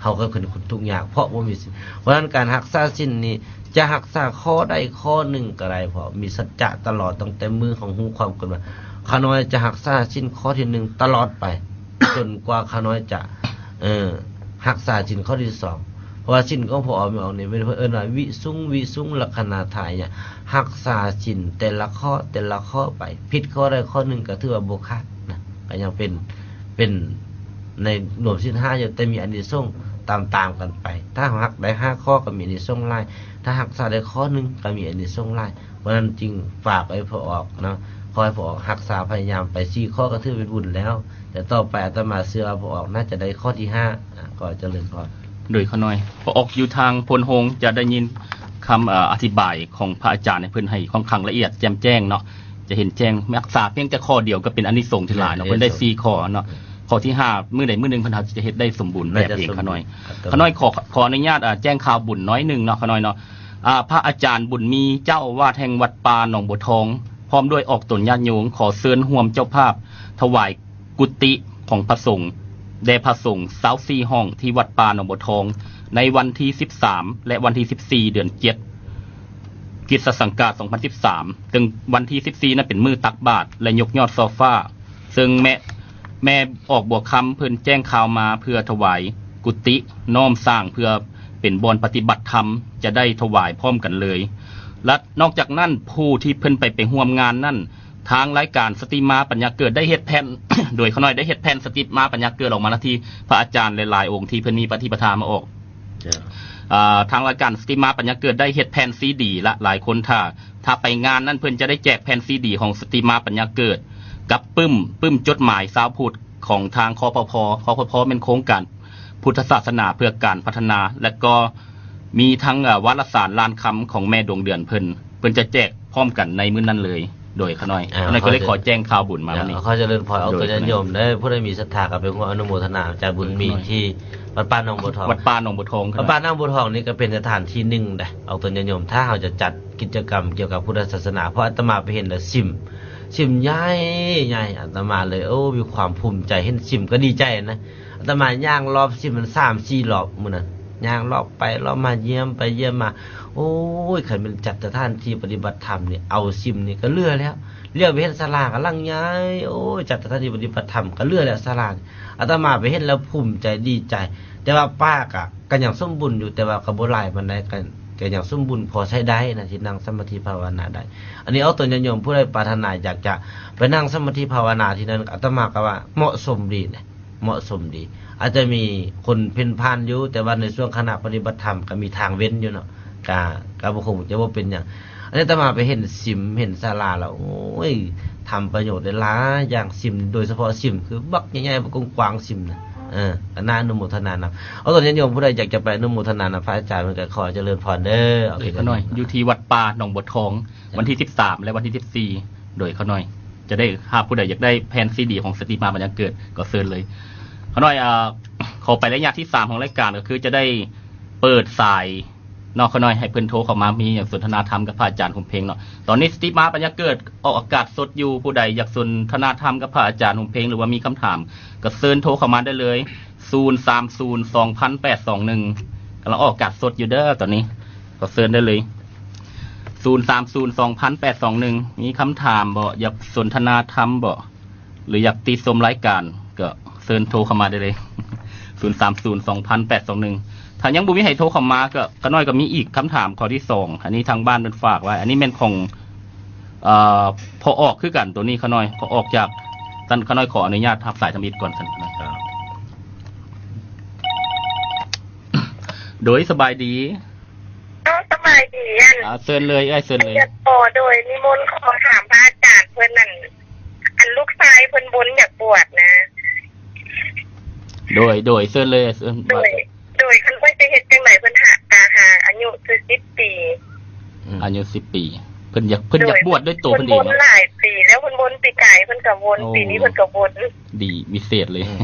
ເຮົາກໍເປັນຄົນທຸກຍາກເພາະບໍ່ມີສິນ. ເພາະນັ້ນການຮັກສາສິນນີ້ ຈະຮັກສາຂໍ້ໃດຂໍ້ໜຶ່ງກໍໄດ້ ເພາະມີສັດຈະຕະຫຼອດ ຕັ້ງແຕ່ມື້ເຮົາຮູ້ຄວາມເກີດມາ ຂ້ານ້ອຍຈະຮັກສາສິນຂໍ້ທີໜຶ່ງຕະຫຼອດໄປ ຈົນກວ່າຂ້ານ້ອຍຈະ ເອີ ຮັກສາສິນຂໍ້ທີສອງ. ເພາະວ່າສິນຂອງພໍ່ອອກແມ່ອອກນີ້ ເພິ່ນເອີ້ນວ່າວິສຸງ ວິສຸງລັກຂະນາທາຍະ ຮັກສາສິນແຕ່ລະຂໍ້ ແຕ່ລະຂໍ້ໄປ ຜິດຂໍ້ໃດຂໍ້ໜຶ່ງກໍຖືວ່າບໍ່ຂາດນະ ກໍຍັງເປັນ ເປັນໃນລວມສິນຫ້າຢູ່ ແຕ່ມີອານິສົງຕາມໆກັນໄປ. ຖ້າເຮົາຮັກໄດ້ຫ້າຂໍ້ກໍມີອານິສົງຫຼາຍ ຖ້າຮັກສາໄດ້ຂໍ້ໜຶ່ງກໍມີອານິສົງຫຼາຍ. ເພາະນັ້ນຈຶ່ງຝາກໄວ້ພໍ່ອອກເນາະ ຂໍໃຫ້ພໍ່ອອກຮັກສາພະຍາຍາມໄປສີ່ຂໍ້ກໍຖືເປັນບຸນແລ້ວ ແຕ່ຕໍ່ໄປອາດຕະມາເຊື່ອວ່າພໍ່ອອກໜ້າຈະໄດ້ຂໍ້ທີຫ້າ ອາ ຂໍຈະເລີນພອນ. ໂດຍ ຂ້ານ້ອຍ ພໍ່ອອກຢູ່ທາງໂພນໂຮງຈະໄດ້ຍິນຄຳ ເອີ ອະທິບາຍຂອງພະອາຈານ ໃຫ້ເພິ່ນໃຫ້ຄ່ອນຂ້າງລະອຽດແຈ່ມແຈ້ງເນາະ ຈະເຫັນແຈ້ງ ຮັກສາພຽງແຕ່ຂໍ້ດຽວກໍເປັນອານິສົງທີ່ຫຼາຍເນາະ ເພິ່ນໄດ້ສີ່ຂໍ້ເນາະ ຂໍ້ທີຫ້າ ມື້ໃດມື້ໜຶ່ງເພິ່ນອາດຈະເຮັດໄດ້ສົມບູນແບບເອງ. ຂ້ານ້ອຍ ຂ້ານ້ອຍຂໍ ຂໍອະນຸຍາດ ອາ ແຈ້ງຂ່າວບຸນໜ້ອຍໜຶ່ງເນາະ ຂ້ານ້ອຍເນາະ. ອາ ພະອາຈານບຸນມີ ເຈົ້າອາວາດແຫ່ງວັດປ່າໜອງບົວທອງ ພ້ອມດ້ວຍອອກຕົນຍາດໂຍມ ຂໍເຊີນຮ່ວມເຈົ້າພາບຖວາຍກຸຕິຂອງພະສົງ ແດ່ພະສົງຊາວສີ່ຫ້ອງ ທີ່ວັດປ່າໜອງບົວທອງ ໃນວັນທີສິບສາມ ແລະ ວັນທີສິບສີ່ ເດືອນເຈັດ ຄຣິສຕະສັງກາດ ສອງພັນສິບສາມ ເຊິ່ງວັນທີສິບສີ່ນັ້ນເປັນມື້ຕັກບາດ ແລະ ຍົກຍອດຊອບຟ້າ ເຊິ່ງແມ່ ແມ່ອອກບົວຄຳເພິ່ນແຈ້ງຂ່າວມາເພື່ອຖວາຍກຸຕິ ນ້ອມສ້າງເພື່ອເປັນບ່ອນປະຕິບັດທຳ ຈະໄດ້ຖວາຍພ້ອມກັນເລີຍ. ແລະ ນອກຈາກນັ້ນ ຜູ້ທີ່ເພິ່ນໄປ ໄປຮ່ວມງານນັ້ນ ທາງລາຍການສະຕິມາປັນຍາເກີດໄດ້ເຮັດແຜ່ນ ໂດຍຂ້ານ້ອຍໄດ້ເຮັດແຜ່ນສະຕິມາປັນຍາເກີດອອກມານະ ທີ່ພະອາຈານຫຼາຍໆອົງທີ່ເພິ່ນມີປະຕິປະທາມາອອກ. ເຈົ້າ. ອ່າ ທາງລາຍການສະຕິມາປັນຍາເກີດໄດ້ເຮັດແຜ່ນຊີດີລະ ຫຼາຍຄົນຖ້າ ຖ້າໄປງານນັ້ນເພິ່ນຈະໄດ້ແຈກແຜ່ນຊີດີຂອງສະຕິມາປັນຍາເກີດ ກັບປຶ້ມ ປຶ້ມຈົດໝາຍຊາວພຸດຂອງທາງ ຄປພ ຄປພ ແມ່ນໂຄງການພຸດທະສາສະໜາເພື່ອການພັດທະນາ ແລະ ກໍມີທັງ ເອີ ວາລະສານລ້ານຄຳຂອງແມ່ດວງເດືອນເພິ່ນ ເພິ ພິ່ນຈະແຈກພ້ອມກັນໃນມື້ນັ້ນເລີຍ. ໂດຍ ຂະນ້ອຍ ອ່າ ຂະນ້ອຍກໍເລີຍຂໍແຈ້ງຂ່າວບຸນມາວັນນີ້. ຂໍຈະເລີນພອນອອກຕົນຍາດໂຍມເດີ ຜູ້ໃດມີສັດທາກໍໄປຮ່ວມອະນຸໂມທະນາຈາກບຸນມີທີ່ວັດປ່າໜອງບົວທອງ. ວັດປ່າໜອງບົວທອງ ວັດປ່າໜອງບົວທອງນີ້ກໍເປັນສະຖານທີ່ໜຶ່ງເດ້ ອອກຕົນຍາດໂຍມ. ຖ້າເຮົາຈະຈັດກິດຈະກຳກ່ຽວກັບພຸດທະສາສະໜາ ເພາະອາດຕະມາໄປເຫັນແລ້ວ ສິມ ສິມໃຫຍ່ ໃຫຍ່ ອາດຕະມາເລີຍ ໂອ້ ມີຄວາມພູມໃຈ ເຫັນສິມກໍດີໃຈນະ. ອາດຕະມາຍ່າງລອບສິມມັນສາມສີ່ລອບມື້ນັ້ນ ຍ່າງລອບໄປລອບມາ ຢ້ຽມໄປຢ້ຽມມາ. ໂອ້ຍ ຄັນແມ່ນຈັດສະຖານທີ່ປະຕິບັດທຳນີ້ ເອົາສິມນີ້ກໍເຫຼືອແລ້ວ. ຫຼຽວໄປເຫັນສາລາກໍຫຼັງໃຫຍ່ ໂອ້ຍ ຈັດສະຖານທີ່ປະຕິບັດທຳກໍເຫຼືອແລ້ວສາລານີ້. ອາດຕະມາໄປເຫັນແລ້ວພູມໃຈດີໃຈ ແຕ່ວ່າປ່າກໍ ກໍຍັງສົມບູນຢູ່ ແຕ່ວ່າກໍບໍ່ຫຼາຍປານໃດ ກໍ ກໍຍັງສົມບູນພໍໃຊ້ໄດ້ນະ ທີ່ນັ່ງສະມາທິພາວະນາໄດ້. ອັນນີ້ອອກຕົນຍາດໂຍມ ຜູ້ໃດປາດຖະໜາຢາກຈະໄປນັ່ງສະມາທິພາວະນາທີ່ນັ້ນ ອາດຕະມາກໍວ່າເໝາະສົມດີນະ ເໝາະສົມດີ. ອາດຈະມີຄົນເພນຜ່ານຢູ່ ແຕ່ວ່າໃນຊ່ວງຂະນະປະຕິບັດທຳກໍມີທາງເວັ້ນຢູ່ເນາະ ກະ ກະບໍ່ຄົງຈະບໍ່ເປັນຫຍັງ. ອັນນີ້ອາດຕະມາໄປເຫັນສິມ ເຫັນສາລາແລ້ວ ໂອ້ຍ ທຳປະໂຫຍດໄດ້ຫຼາຍຢ່າງ. ສິມ ໂດຍສະເພາະສິມຄືບັກໃຫຍ່ໆ ບັກກວ້າງໆ ສິມນະ ເອີ ກໍໜ້າອະນຸໂມທະນານຳ. ເອົາ ຕອນຍາດໂຍມຜູ້ໃດຢາກຈະໄປອະນຸໂມທະນານຳພະອາຈານ ເພິ່ນກໍຂໍຈະເລີນພອນເດີ. ໂອເຄ ຂະນ້ອຍ ຢູ່ທີ່ວັດປ່າໜອງບົວທອງ ຈ້ະ ວັນທີສິບສາມ ແລະ ວັນທີສິບສີ່. ໂດຍ ຂະນ້ອຍ ຈະໄດ້ຫາກຜູ້ໃດຢາກໄດ້ແຜ່ນຊີດີຂອງສະຕິມາບັນຍາເກີດ ກໍເຊີນເລີຍ. ຂະນ້ອຍ ອ່າ ເຂົ້າໄປໄລຍະທີສາມຂອງລາຍການ ກໍຄືຈະໄດ້ເປີດສາຍ ເນາະ ຂະນ້ອຍ ໃຫ້ເພິ່ນໂທເຂົ້າມາ ມີຫຍັງສົນທະນາທຳກັບພະອາຈານຫົມເພັງເນາະ. ຕອນນີ້ສະຕິມາບັນຍາເກີດອອກອາກາດສົດຢູ່ ຜູ້ໃດຢາກສົນທະນາທຳກັບພະອາຈານຫົມເພັງ ຫຼືວ່າມີຄຳຖາມ ກໍເຊີນໂທເຂົ້າມາໄດ້ເລີຍ ສູນສາມສູນສອງພັນແປດສອງໜຶ່ງ ກຳລັງອອກອາກາດສົດຢູ່ເດີຕອນນີ້ ກໍເຊີນໄດ້ເລີຍ ສູນສາມສູນສອງພັນແປດສອງໜຶ່ງ. ມີຄຳຖາມບໍ່? ຢາກສົນທະນາທຳບໍ່? ຫຼືຢາກຕິຊົມລາຍການ ກໍເຊີນໂທເຂົ້າມາໄດ້ເລີຍ ສູນສາມສູນສອງພັນແປດສອງໜຶ່ງ. ຖ້າຍັງບໍ່ມີໃຫ້ໂທເຂົ້າມາ ກໍ ຂະນ້ອຍກໍມີອີກຄຳຖາມຂໍ້ທີສອງ ອັນນີ້ທາງບ້ານເພິ່ນຝາກໄວ້ ອັນນີ້ແມ່ນຂອງ ເອີ ພໍ່ອອກຄືກັນ ໂຕນີ້ຂະນ້ອຍ ພໍ່ອອກຈາກ ທ່ານ ຂະນ້ອຍຂໍອະນຸຍາດຮັບສາຍທຳອິດກ່ອນ ທ່ານ. ໂດຍ ສະບາຍດີ. ເຈົ້າ ສະບາຍດີ ອັນ ອ່າ ເຊີນເລີຍເອື້ອຍ ເຊີນເລີຍ. ຂໍ ໂດຍ ນິມົນຂໍຖາມພະອາຈານເພິ່ນ ອັນ ອັນລູກຊາຍເພິ່ນບົນຢາກບວດນະ. ໂດຍ ໂດຍ ເຊີນເລີຍ ເຊີນ. ໂດຍ ໂດຍ ຄັນຂ້ອຍຊິເຮັດຈັ່ງໃດ ເພິ່ນຫາ ກະຫາອາຍຸຄືສິບປີ. ອືມ ອາຍຸສິບປີ ເພິ່ນຢາກ ເພິ່ນຢາກບວດດ້ວຍໂຕເພິ່ນເອງເນາະ. ເພິ່ນບົນຫຼາຍປີແລ້ວ ເພິ່ນບົນປີກາຍເພິ່ນກໍບົນ ໂອ້ ປີນີ້ເພິ່ນກໍບົນ. ດີ ວິເສດເລີຍ. ອືມ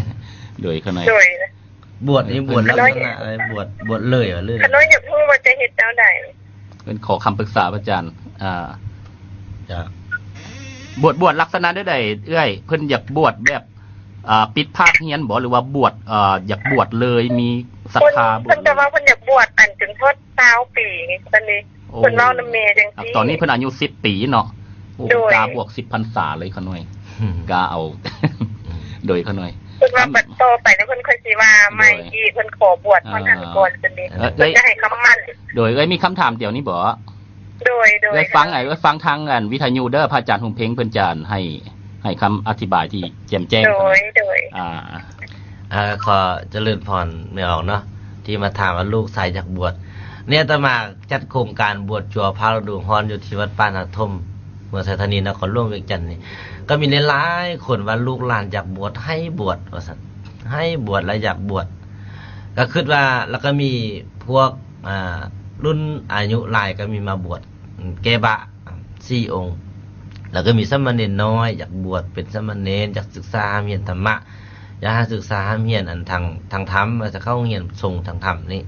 ໂດຍ ຂະນ້ອຍ ໂດຍ. ບວດນີ້ ເອີ ບວດລັກສະນະ ເອີ ບວດ ບວດເລີຍ ຫຼື ຂະນ້ອຍຢາກຮູ້ວ່າຈະເຮັດແນວໃດ? ເພິ່ນຂໍຄຳປຶກສາພະອາຈານ. ອ່າ ຈ້ະ ບວດ ບວດລັກສະນະແນວໃດເອື້ອຍ? ເພິ່ນຢາກບວດແບບ ອ່າ ປິດພາກຮຽນບໍ່ ຫຼືວ່າບວດ ເອີ ຢາກບວດເລີຍ ມີສັດທາບວດເລີຍ? ເພິ່ນ ເພິ່ນກໍວ່າເພິ່ນຢາກບວດ ອັນ ຈົນຮອດຊາວປີນີ້ ເພິ່ນນີ້. ໂອ້ ເພິ່ນເວົ້ານຳແມ່ຈັ່ງຊີ້. ຕອນນີ້ເພິ່ນອາຍຸສິບປີເນາະ. ໂອ້ ໂດຍ ກາບວກສິບພັນສາເລີຍຂະນ້ອຍ ກາເອົາ. ໂດຍ ຂະນ້ອຍ ເພິ່ນວ່າບັດຕໍ່ໄປແລ້ວເພິ່ນຄ່ອຍຊິວ່າໃໝ່ອີກ. ໂດຍ ເພິ່ນຂໍບວດເທົ່ານັ້ນກ່ອນ ເພິ່ນນີ້. ເອີ ເພິ່ນຈະໃຫ້ຄຳໝັ້ນ. ໂດຍ ເອື້ອຍມີຄຳຖາມດຽວນີ້ບໍ? ໂດຍ ໂດຍ ເອື້ອຍຟັງ ເອື້ອຍຟັງທາງ ອັນ ວິທະຍຸເດີ ພະອາຈານຫົມເພັງເພິ່ນຈະ ອັນ ໃຫ້ ໃຫ້ຄຳອະທິບາຍທີ່ແຈ່ມແຈ້ງ. ໂດຍ ໂດຍ ອ່າ ອ່າ ຂໍຈະເລີນພອນແມ່ອອກເນາະ ທີ່ມາຖາມວ່າລູກຊາຍຢາກບວດ. ນີ້ອາດຕະມາຈັດໂຄງການບວດຊົ່ວຄາວລະດູຮ້ອນຢູ່ທີ່ວັດປ່ານາທົ່ມ ເມືອງໄຊທານີ ນະຄອນຫຼວງວຽງຈັນນີ້ ກໍມີຫຼາຍໆຄົນວ່າລູກຫຼານຢາກບວດ ໃຫ້ບວດວ່າຊັ້ນ ໃຫ້ບວດ ແລະ ຢາກບວດ. ກໍຄິດວ່າ ແລ້ວກໍມີພວກ ອ່າ ລຸ້ນອາຍຸຫຼາຍກໍມີມາບວດ ແກ່ບາ ສີ່ອົງ ແລ້ວກໍມີສາມະເນນນ້ອຍຢາກບວດເປັນສາມະເນນ ຢາກສຶກສາຮ່ຳຮຽນທຳມະ ຢາກຫາສຶກສາຮ່ຳຮຽນ ອັນ ທາງ ທາງທຳ ວ່າຈະເຂົ້າໂຮງຮຽນສົງທາງທຳນີ້.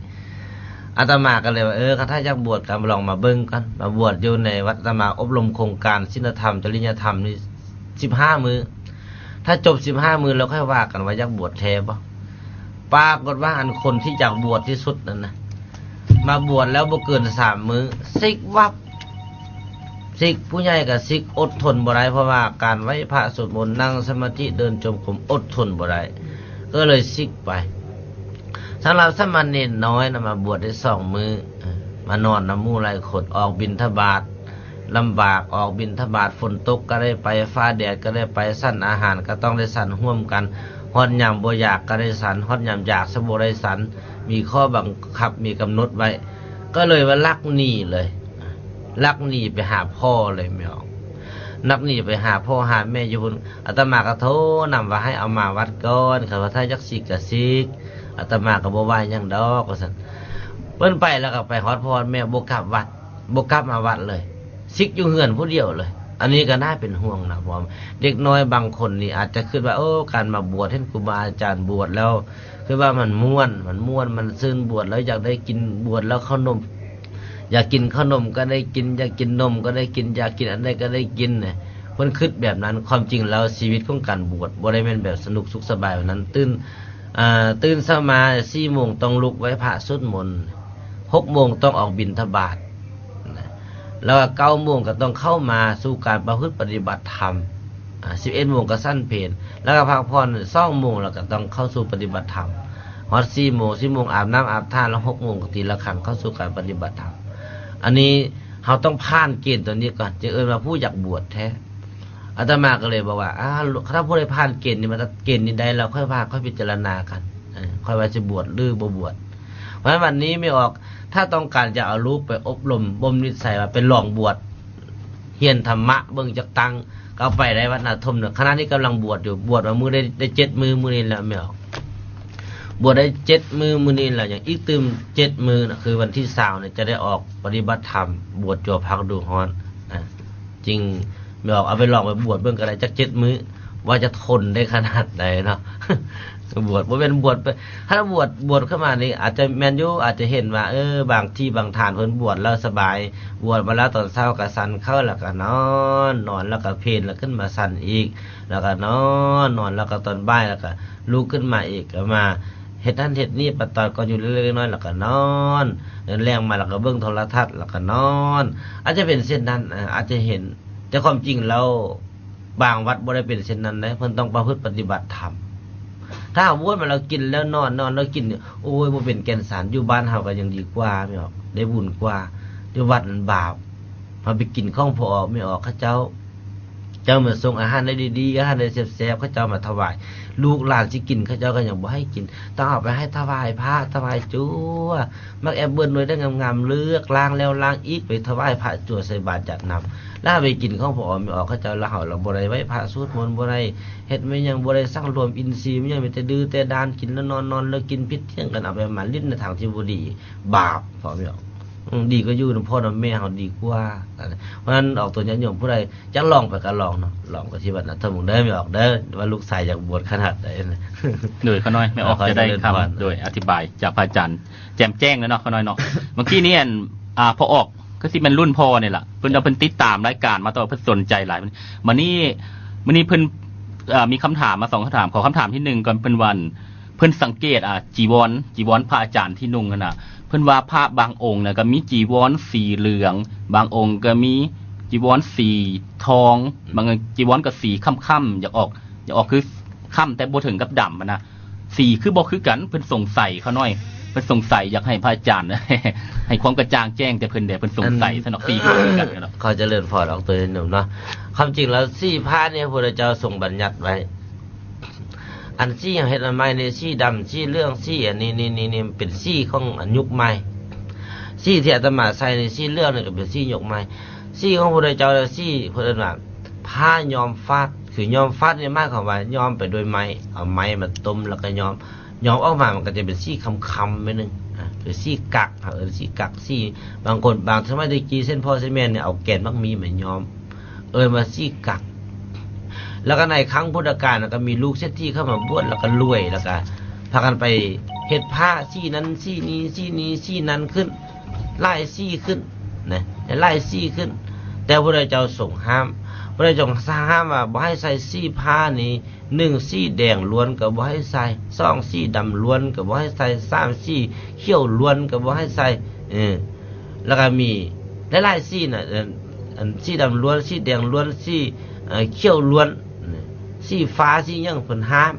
ອາດຕະມາກໍເລີຍວ່າ ເອີ ຄັນຖ້າຢາກບວດກໍລອງມາເບິ່ງກ່ອນ ມາບວດຢູ່ໃນວັດ. ອາດຕະມາອົບຮົມໂຄງການສິນລະທຳ ຈະລິຍະທຳນີ້ສິບຫ້າມື້ ຖ້າຈົບສິບຫ້າມື້ແລ້ວຄ່ອຍວ່າກັນວ່າຢາກບວດແທ້ບໍ່. ປາກົດວ່າ ອັນ ຄົນທີ່ຢາກບວດທີ່ສຸດນັ້ນນະ ມາບວດແລ້ວບໍ່ເກີນສາມມື້ ສິກວັບ ສິກ ຜູ້ໃຫຍ່ກໍສິກ ອົດທົນບໍ່ໄດ້ ເພາະວ່າການໄຫວ້ພະສວດມົນ ນັ່ງສະມາທິ ເດີນຈົງກົມ ອົດທົນບໍ່ໄດ້ ກໍເລີຍສິກໄປ. ສຳລັບສາມະເນນນ້ອຍນະ ມາບວດໄດ້ສອງມື້ ມານອນນຳໝູ່ຫຼາຍຄົນ ອອກບິນທະບາດ ລຳບາກ ອອກບິນທະບາດ ຝົນຕົກກໍໄດ້ໄປ ຟ້າແດດກໍໄດ້ໄປ ສັນອາຫານກໍຕ້ອງໄດ້ສັນຮ່ວມກັນ ຮອດຍາມບໍ່ຢາກກໍໄດ້ສັນ ຮອດຍາມຢາກຊະບໍ່ໄດ້ສັນ ມີຂໍ້ບັງຄັບ ມີກຳນົດໄວ້ ກໍເລີຍວ່າລັກໜີເລີຍ ລັກໜີໄປຫາພໍ່ເລີຍແມ່ອອກ ລັກໜີໄປຫາພໍ່ຫາແມ່ຢູ່ພຸ້ນ. ອາດຕະມາກໍໂທນຳວ່າໃຫ້ເອົາມາວັດກ່ອນ ຄັນວ່າຖ້າຢາກສິກກໍສິກ ອາດຕະມາກໍບໍ່ວ່າຫຍັງດອກ ວ່າຊັ້ນ. ເພິ່ນໄປແລ້ວກໍໄປຮອດພໍ່ຮອດແມ່ ບໍ່ກັບວັດ ບໍ່ກັບມາວັດເລີຍ ສິກຢູ່ເຮືອນຜູ້ດຽວເລີຍ. ອັນນີ້ກໍໜ້າເປັນຫ່ວງນະ ເພາະວ່າເດັກນ້ອຍບາງຄົນນີ້ອາດຈະຄິດວ່າ ໂອ້ ການມາບວດ ເຫັນຄູບາອາຈານບວດແລ້ວ ຄືວ່າມັນມ່ວນ ມັນມ່ວນ ມັນຊື່ນ ບວດແລ້ວຢາກໄດ້ກິນ ບວດແລ້ວເຂົ້າໜົມ ຢາກກິນເຂົ້າໜົມກໍໄດ້ກິນ ຢາກກິນນົມກໍໄດ້ກິນ ຢາກກິນອັນໃດກໍໄດ້ກິນນະ ເພິ່ນຄິດແບບນັ້ນ. ຄວາມຈິງແລ້ວຊີວິດຂອງການບວດບໍ່ໄດ້ແມ່ນແບບສະໜຸກສຸກສະບາຍແບບນັ້ນ. ຕື່ນ ອ່າ ຕື່ນເຊົ້າມາສີ່ໂມງຕ້ອງລຸກໄຫວ້ພະສວດມົນ, ຫົກໂມງຕ້ອງອອກບິນທະບາດນະ ແລ້ວກໍເກົ້າໂມງກໍຕ້ອງເຂົ້າມາສູ່ການປະພຶດປະຕິບັດທຳ, ອ່າ ສິບເອັດໂມງກໍສັນເພນ ແລ້ວກໍພັກຜ່ອນສອງໂມງ ແລ້ວກໍຕ້ອງເຂົ້າສູ່ປະຕິບັດທຳ ຮອດສີ່ໂມງ ສີ່ໂມງອາບນ້ຳອາບທ່າ ແລ້ວຫົກໂມງກໍຕີລະຄັງເຂົ້າສູ່ການປະຕິບັດທຳ. ອັນນີ້ເຮົາຕ້ອງຜ່ານເກນຕົວນີ້ກ່ອນ ຈຶ່ງເອີ້ນວ່າຜູ້ຢາກບວດແທ້. ອາດຕະມາກໍເລີຍບອກວ່າ ອາ ຖ້າຜູ້ໃດຜ່ານເກນນີ້ມາ ເກນນີ້ໄດ້ແລ້ວ ຄ່ອຍວ່າ ຄ່ອຍພິຈາລະນາກັນ ເອີ ຄ່ອຍວ່າຊິບວດຫຼືບໍ່ບວດ. ເພາະສະນັ້ນວັນນີ້ແມ່ອອກ ຖ້າຕ້ອງການຈະເອົາລູກໄປອົບຮົມບົ່ມນິໄສ ວ່າໄປລອງບວດ ຮຽນທຳມະເບິ່ງຈັກຕັ້ງ ກໍເອົາໄປໄດ້ວັດນາທົ່ມເນາະ. ຂະນະນີ້ກຳລັງບວດຢູ່ ບວດມາມື້ໄດ້ ໄດ້ເຈັດມື້ມື້ນີ້ແຫຼະແມ່ອອກ ບວດໄດ້ເຈັດມື້ມື້ນີ້ແຫຼະ ຍັງອີກຕື່ມເຈັດມື້ນະ ຄືວັນທີຊາວນີ້ຈະໄດ້ອອກປະຕິບັດທຳ ບວດຈົວພັກດູຮ້ອນນະ. ຈິງແມ່ອອກເອົາໄປລອງໄປບວດເບິ່ງກໍໄດ້ຈັກເຈັດມື້ ວ່າຈະທົນໄດ້ຂະໜາດໃດເນາະ. ບວດບໍ່ແມ່ນບວດໄປ ຖ້າບວດ ບວດຂຶ້ນມານີ້ອາດຈະແມ່ນຢູ່ ອາດຈະເຫັນວ່າ ເອີ ບາງທີ່ບາງທ່ານເພິ່ນບວດແລ້ວສະບາຍ ບວດມາແລ້ວຕອນເຊົ້າກໍສັນເຂົ້າ ແລ້ວກໍນອນ ນອນແລ້ວກໍເພນ ແລ້ວຂຶ້ນມາສັນອີກ ແລ້ວກໍນອນ ນອນແລ້ວກໍຕອນບ່າຍ ແລ້ວກໍລຸກຂຶ້ນມາອີກ ກໍມາເຮັດນັ້ນເຮັດນີ້ ປະຕອດກ່ອນຢູ່ເລັກໆນ້ອຍໆ ແລ້ວກໍນອນ ແລງມາແລ້ວກໍເບິ່ງໂທລະທັດ ແລ້ວກໍນອນ. ອາດຈະເປັນເຊັ່ນນັ້ນ ອາ ອາດຈະເຫັນ ແຕ່ຄວາມຈິງແລ້ວ ບາງວັດບໍ່ໄດ້ເປັນເຊັ່ນນັ້ນເດ້ ເພິ່ນຕ້ອງປະພຶດປະຕິບັດທຳ. ຖ້າຫາກບວດມາແລ້ວກິນແລ້ວນອນ ນອນແລ້ວກິນ ໂອ້ຍ ບໍ່ເປັນແກ່ນສານ ຢູ່ບ້ານເຮົາກໍຍັງດີກວ່າແມ່ອອກ ໄດ້ບຸນກວ່າ. ຢູ່ວັດນັ້ນບາບ ເຮົາໄປກິນຂອງພໍ່ອອກແມ່ອອກເຂົາເຈົ້າ ເຈົ້າມາສົ່ງອາຫານໄດ້ດີໆ ອາຫານໄດ້ແຊບໆ ເຂົາເຈົ້າມາຖວາຍ ລູກຫຼານຊິກິນ ເຂົາເຈົ້າກໍຍັງບໍ່ໃຫ້ກິນ ຕ້ອງເອົາໄປໃຫ້ຖວາຍພະ ຖວາຍຈົວ ໝາກແອບເບິ່ນໜ່ວຍໄດ້ງາມໆ ເລືອກລ້າງແລ້ວລ້າງອີກ ໄປຖວາຍພະຈົວໃສ່ບາດຢາດນ້ຳ. ແລ້ວເຮົາໄປກິນຂອງພໍ່ອອກແມ່ອອກເຂົາເຈົ້າ ແລ້ວເຮົາລະບໍ່ໄດ້ໄຫວ້ພະສວດມົນ ບໍ່ໄດ້ເຮັດແມ່ນຫຍັງ ບໍ່ໄດ້ສັງລວມອິນຊີແມ່ນຫຍັງ ມີແຕ່ດື້ແຕ່ດ້ານ ກິນແລ້ວນອນ ນອນແລ້ວກິນ ຜິດຖຽງກັນ ເອົາໄປມາຫຼິ້ນໃນທາງທີ່ບໍ່ດີ ບາບ ເພາະແມ່ອອກ ອືມ ດີກວ່າຢູ່ນຳພໍ່ນຳແມ່ເຮົາດີກວ່າ. ເພາະນັ້ນອອກຕົວຍາດໂຍມຜູ້ໃດ ຈັກລອງໄປກໍລອງເນາະ ລອງໄປທີ່ວັດນາທົ່ມເບິ່ງເດີ ແມ່ອອກເດີ ວ່າລູກຊາຍຢາກບວດຂະໜາດໃດນະ. ໂດຍ ຂ້ານ້ອຍ ແມ່ອອກຈະໄດ້ຄຳ ໂດຍ ອະທິບາຍຈາກພະອາຈານແຈ່ມແຈ້ງເລີຍເນາະ ຂ້ານ້ອຍເນາະ. ເມື່ອກີ້ນີ້ ອັນ ອ່າ ພໍ່ອອກ ກໍຊິແມ່ນລຸ້ນພໍ່ນີ້ລະ ເພິ່ນວ່າເພິ່ນຕິດຕາມລາຍການມາ ແຕ່ວ່າເພິ່ນສົນໃຈຫຼາຍ. ມື້ນີ້ ມື້ນີ້ເພິ່ນ ເອີ ມີຄຳຖາມມາສອງຄຳຖາມ ຂໍຄຳຖາມທີໜຶ່ງກ່ອນ ເພິ່ນວ່າ ເພິ່ນສັງເກດ ອ່າ ຈີວອນ ຈີວອນພະອາຈານທີ່ນຸ່ງຫັ້ນນະ ເພິ່ນວ່າພະບາງອົງນະ ກໍມີຈີວອນສີເຫຼືອງ ບາງອົງກໍມີຈີວອນສີທອງ ບາງຈີວອນກໍສີຄ້ຳໆ ຢາກອອກ ຢາກອອກຄືຄ້ຳແຕ່ບໍ່ເຖິງກັບດຳຫັ້ນນະ ສີຄືບໍ່ຄືກັນ. ເພິ່ນສົງໄສຂ້ານ້ອຍ ເພິ່ນສົງໄສ ຢາກໃຫ້ພະອາຈານໃຫ້ຄວາມກະຈ່າງແຈ້ງແຕ່ເພິ່ນແດ່ ເພິ່ນສົງໄສຊັ້ນເນາະ ສີຄືບໍ່ຄືກັນເນາະ. ຂໍຈະເລີນພອນອອກໂຕຍາດໂຍມເນາະ. ຄວາມຈິງແລ້ວ ສີ່ພະນີ້ ພະພຸດທະເຈົ້າຊົງບັນຍັດໄວ້ ອັນສີເຮົາເຮັດອັນໃໝ່ນີ້ ສີດຳ ສີເຫຼືອງ ສີອັນນີ້ ນີ້ ນີ້ ນີ້ເປັນສີຂອງອັນຍຸກໃໝ່. ສີທີ່ອາດຕະມາໃສ່ນີ້ ສີເຫຼືອງນີ້ກໍເປັນສີຍຸກໃໝ່. ສີຂອງພະພຸດທະເຈົ້າ ສີເພິ່ນເອີ້ນວ່າຜ້າຍ້ອມຟາດ ຄືຍ້ອມຟາດນີ້ໝາຍຄວາມວ່າຍ້ອມໄປດ້ວຍໄມ້ ເອົາໄມ້ມາຕົ້ມແລ້ວກໍຍ້ອມ ຍ້ອມອອກມາມັນກໍຈະເປັນສີຄ້ຳໆໜ້ອຍໜຶ່ງ ອາ ຫຼືສີກັກ ເຮົາເອີ້ນສີກັກ ສີ ບາງຄົນ ບາງສະໄໝແຕ່ກີ້ ເຊັ່ນພໍ່ເຊັ່ນແມ່ນີ້ ເອົາແກ່ນໝາກມີ້ມາຍ້ອມ ເອີ້ນວ່າສີກັກ. ແລ້ວກໍໃນຄັ້ງພຸດທະການກໍມີລູກເສດຖີເຂົ້າມາບວດ ແລ້ວກໍລວຍ ແລ້ວກໍພາກັນໄປເຮັດຜ້າສີນັ້ນສີນີ້ ສີນີ້ສີນັ້ນຂຶ້ນ ຫຼາຍສີຂຶ້ນນະ ຫຼາຍສີຂຶ້ນ. ແຕ່ພະພຸດທະເຈົ້າຊົງຫ້າມ ພະພຸດທະເຈົ້າຊົງຫ້າມວ່າບໍ່ໃຫ້ໃສ່ສີຜ້ານີ້ ໜຶ່ງ ສີແດງລ້ວນກໍບໍ່ໃຫ້ໃສ່, ສອງ ສີດຳລ້ວນກໍບໍ່ໃຫ້ໃສ່, ສາມ ສີຂຽວລ້ວນກໍບໍ່ໃຫ້ໃສ່. ເອີ ແລ້ວກໍມີຫຼາຍໆສີນະ ອັນ ອັນສີດຳລ້ວນ, ສີແດງລ້ວນ, ສີ ເອີ ຂຽວລ້ວນ, ສີຟ້າ ສີຫຍັງເພິ່ນຫ້າມ,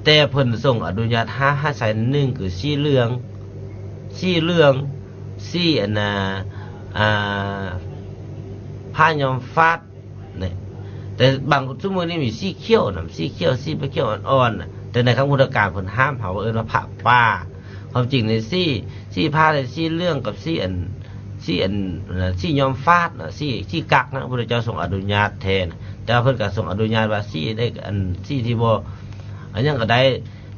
ແຕ່ເພິ່ນຊົງອະນຸຍາດຫ້າມໃຫ້ໃສ່ ໜຶ່ງ ຄືສີເຫຼືອງ, ສີເຫຼືອງ, ສີອັນນ່າ ອ່າ ຜ້າຍ້ອມຟາດ ນີ້ ແຕ່ບາງຊຸມື້ນີ້ມີສີຂຽວນຳ ສີຂຽວ ສີຂຽວອ່ອນໆນະ ແຕ່ໃນຄັ້ງພຸດທະການເພິ່ນຫ້າມ ເຮົາເອີ້ນວ່າຜ້າປ່າ. ຄວາມຈິງໃນສີ ສີຜ້າໃນສີເຫຼືອງກັບສີອັນ ສີອັນ ສີຍ້ອມຟາດນະ ສີ ສີກັກນະ ພະພຸດທະເຈົ້າຊົງອະນຸຍາດແທ້ນະ ແຕ່ວ່າເພິ່ນກໍຊົງອະນຸຍາດວ່າສີໃດ ອັນ ສີທີ່ບໍ່ ອັນຫຍັງກໍໄດ້.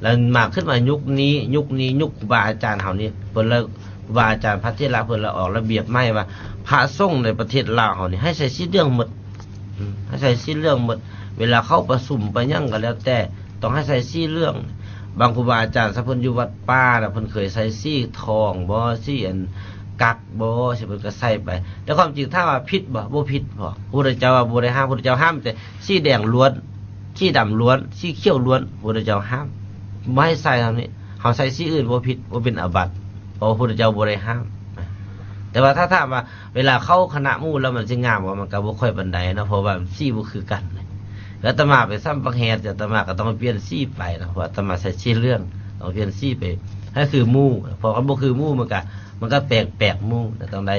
ແລ້ວມາ ຂຶ້ນມາຍຸກນີ້ ຍຸກນີ້ ຍຸກຄູບາອາຈານເຮົານີ້ ເພິ່ນລະ ຄູບາອາຈານພະເຖລະເພິ່ນລະອອກລະບຽບໃໝ່ວ່າ ພະສົງໃນປະເທດລາວເຮົານີ້ໃຫ້ໃສ່ສີເຫຼືອງໝົດ ອືມ ໃຫ້ໃສ່ສີເຫຼືອງໝົດ ເວລາເຂົ້າປະຊຸມໄປຫຍັງກໍແລ້ວແຕ່ ຕ້ອງໃຫ້ໃສ່ສີເຫຼືອງ. ບາງຄູບາອາຈານ ຊະເພິ່ນຢູ່ວັດປ່ານະ ເພິ່ນເຄີຍໃສ່ສີທອງບໍ ສີອັນກັກບໍ ຊິເພິ່ນກໍໃສ່ໄປ. ແຕ່ຄວາມຈິງຖາມວ່າຜິດບໍ? ບໍ່ຜິດ. ເພາະພຸດທະເຈົ້າວ່າບໍ່ໄດ້ຫ້າມ, ພຸດທະເຈົ້າຫ້າມແຕ່ສີແດງລ້ວນ, ສີດຳລ້ວນ, ສີຂຽວລ້ວນ, ພຸດທະເຈົ້າຫ້າມ ບໍ່ໃຫ້ໃສ່ເທົ່ານີ້. ເຮົາໃສ່ສີອື່ນບໍ່ຜິດ, ບໍ່ເປັນອາບັດ, ເພາະວ່າພຸດທະເຈົ້າບໍ່ໄດ້ຫ້າມ. ແຕ່ວ່າຖ້າຖາມວ່າ ເວລາເຂົ້າຄະນະໝູ່ແລ້ວມັນຊິງາມບໍ່? ມັນກໍບໍ່ຄ່ອຍປານໃດເນາະ ເພາະວ່າສີບໍ່ຄືກັນ. ອາດຕະມາໄປສຳປະແຫດ ອາດຕະມາກໍຕ້ອງໄປປ່ຽນສີໄປເນາະ ເພາະອາດຕະມາໃສ່ສີເຫຼືອງ ຕ້ອງປ່ຽນສີໄປໃຫ້ຄືໝູ່ ເພາະຄັນບໍ່ຄືໝູ່ມັນກໍ ມັນກໍແປກໆໝູ່ ຕ້ອງໄດ້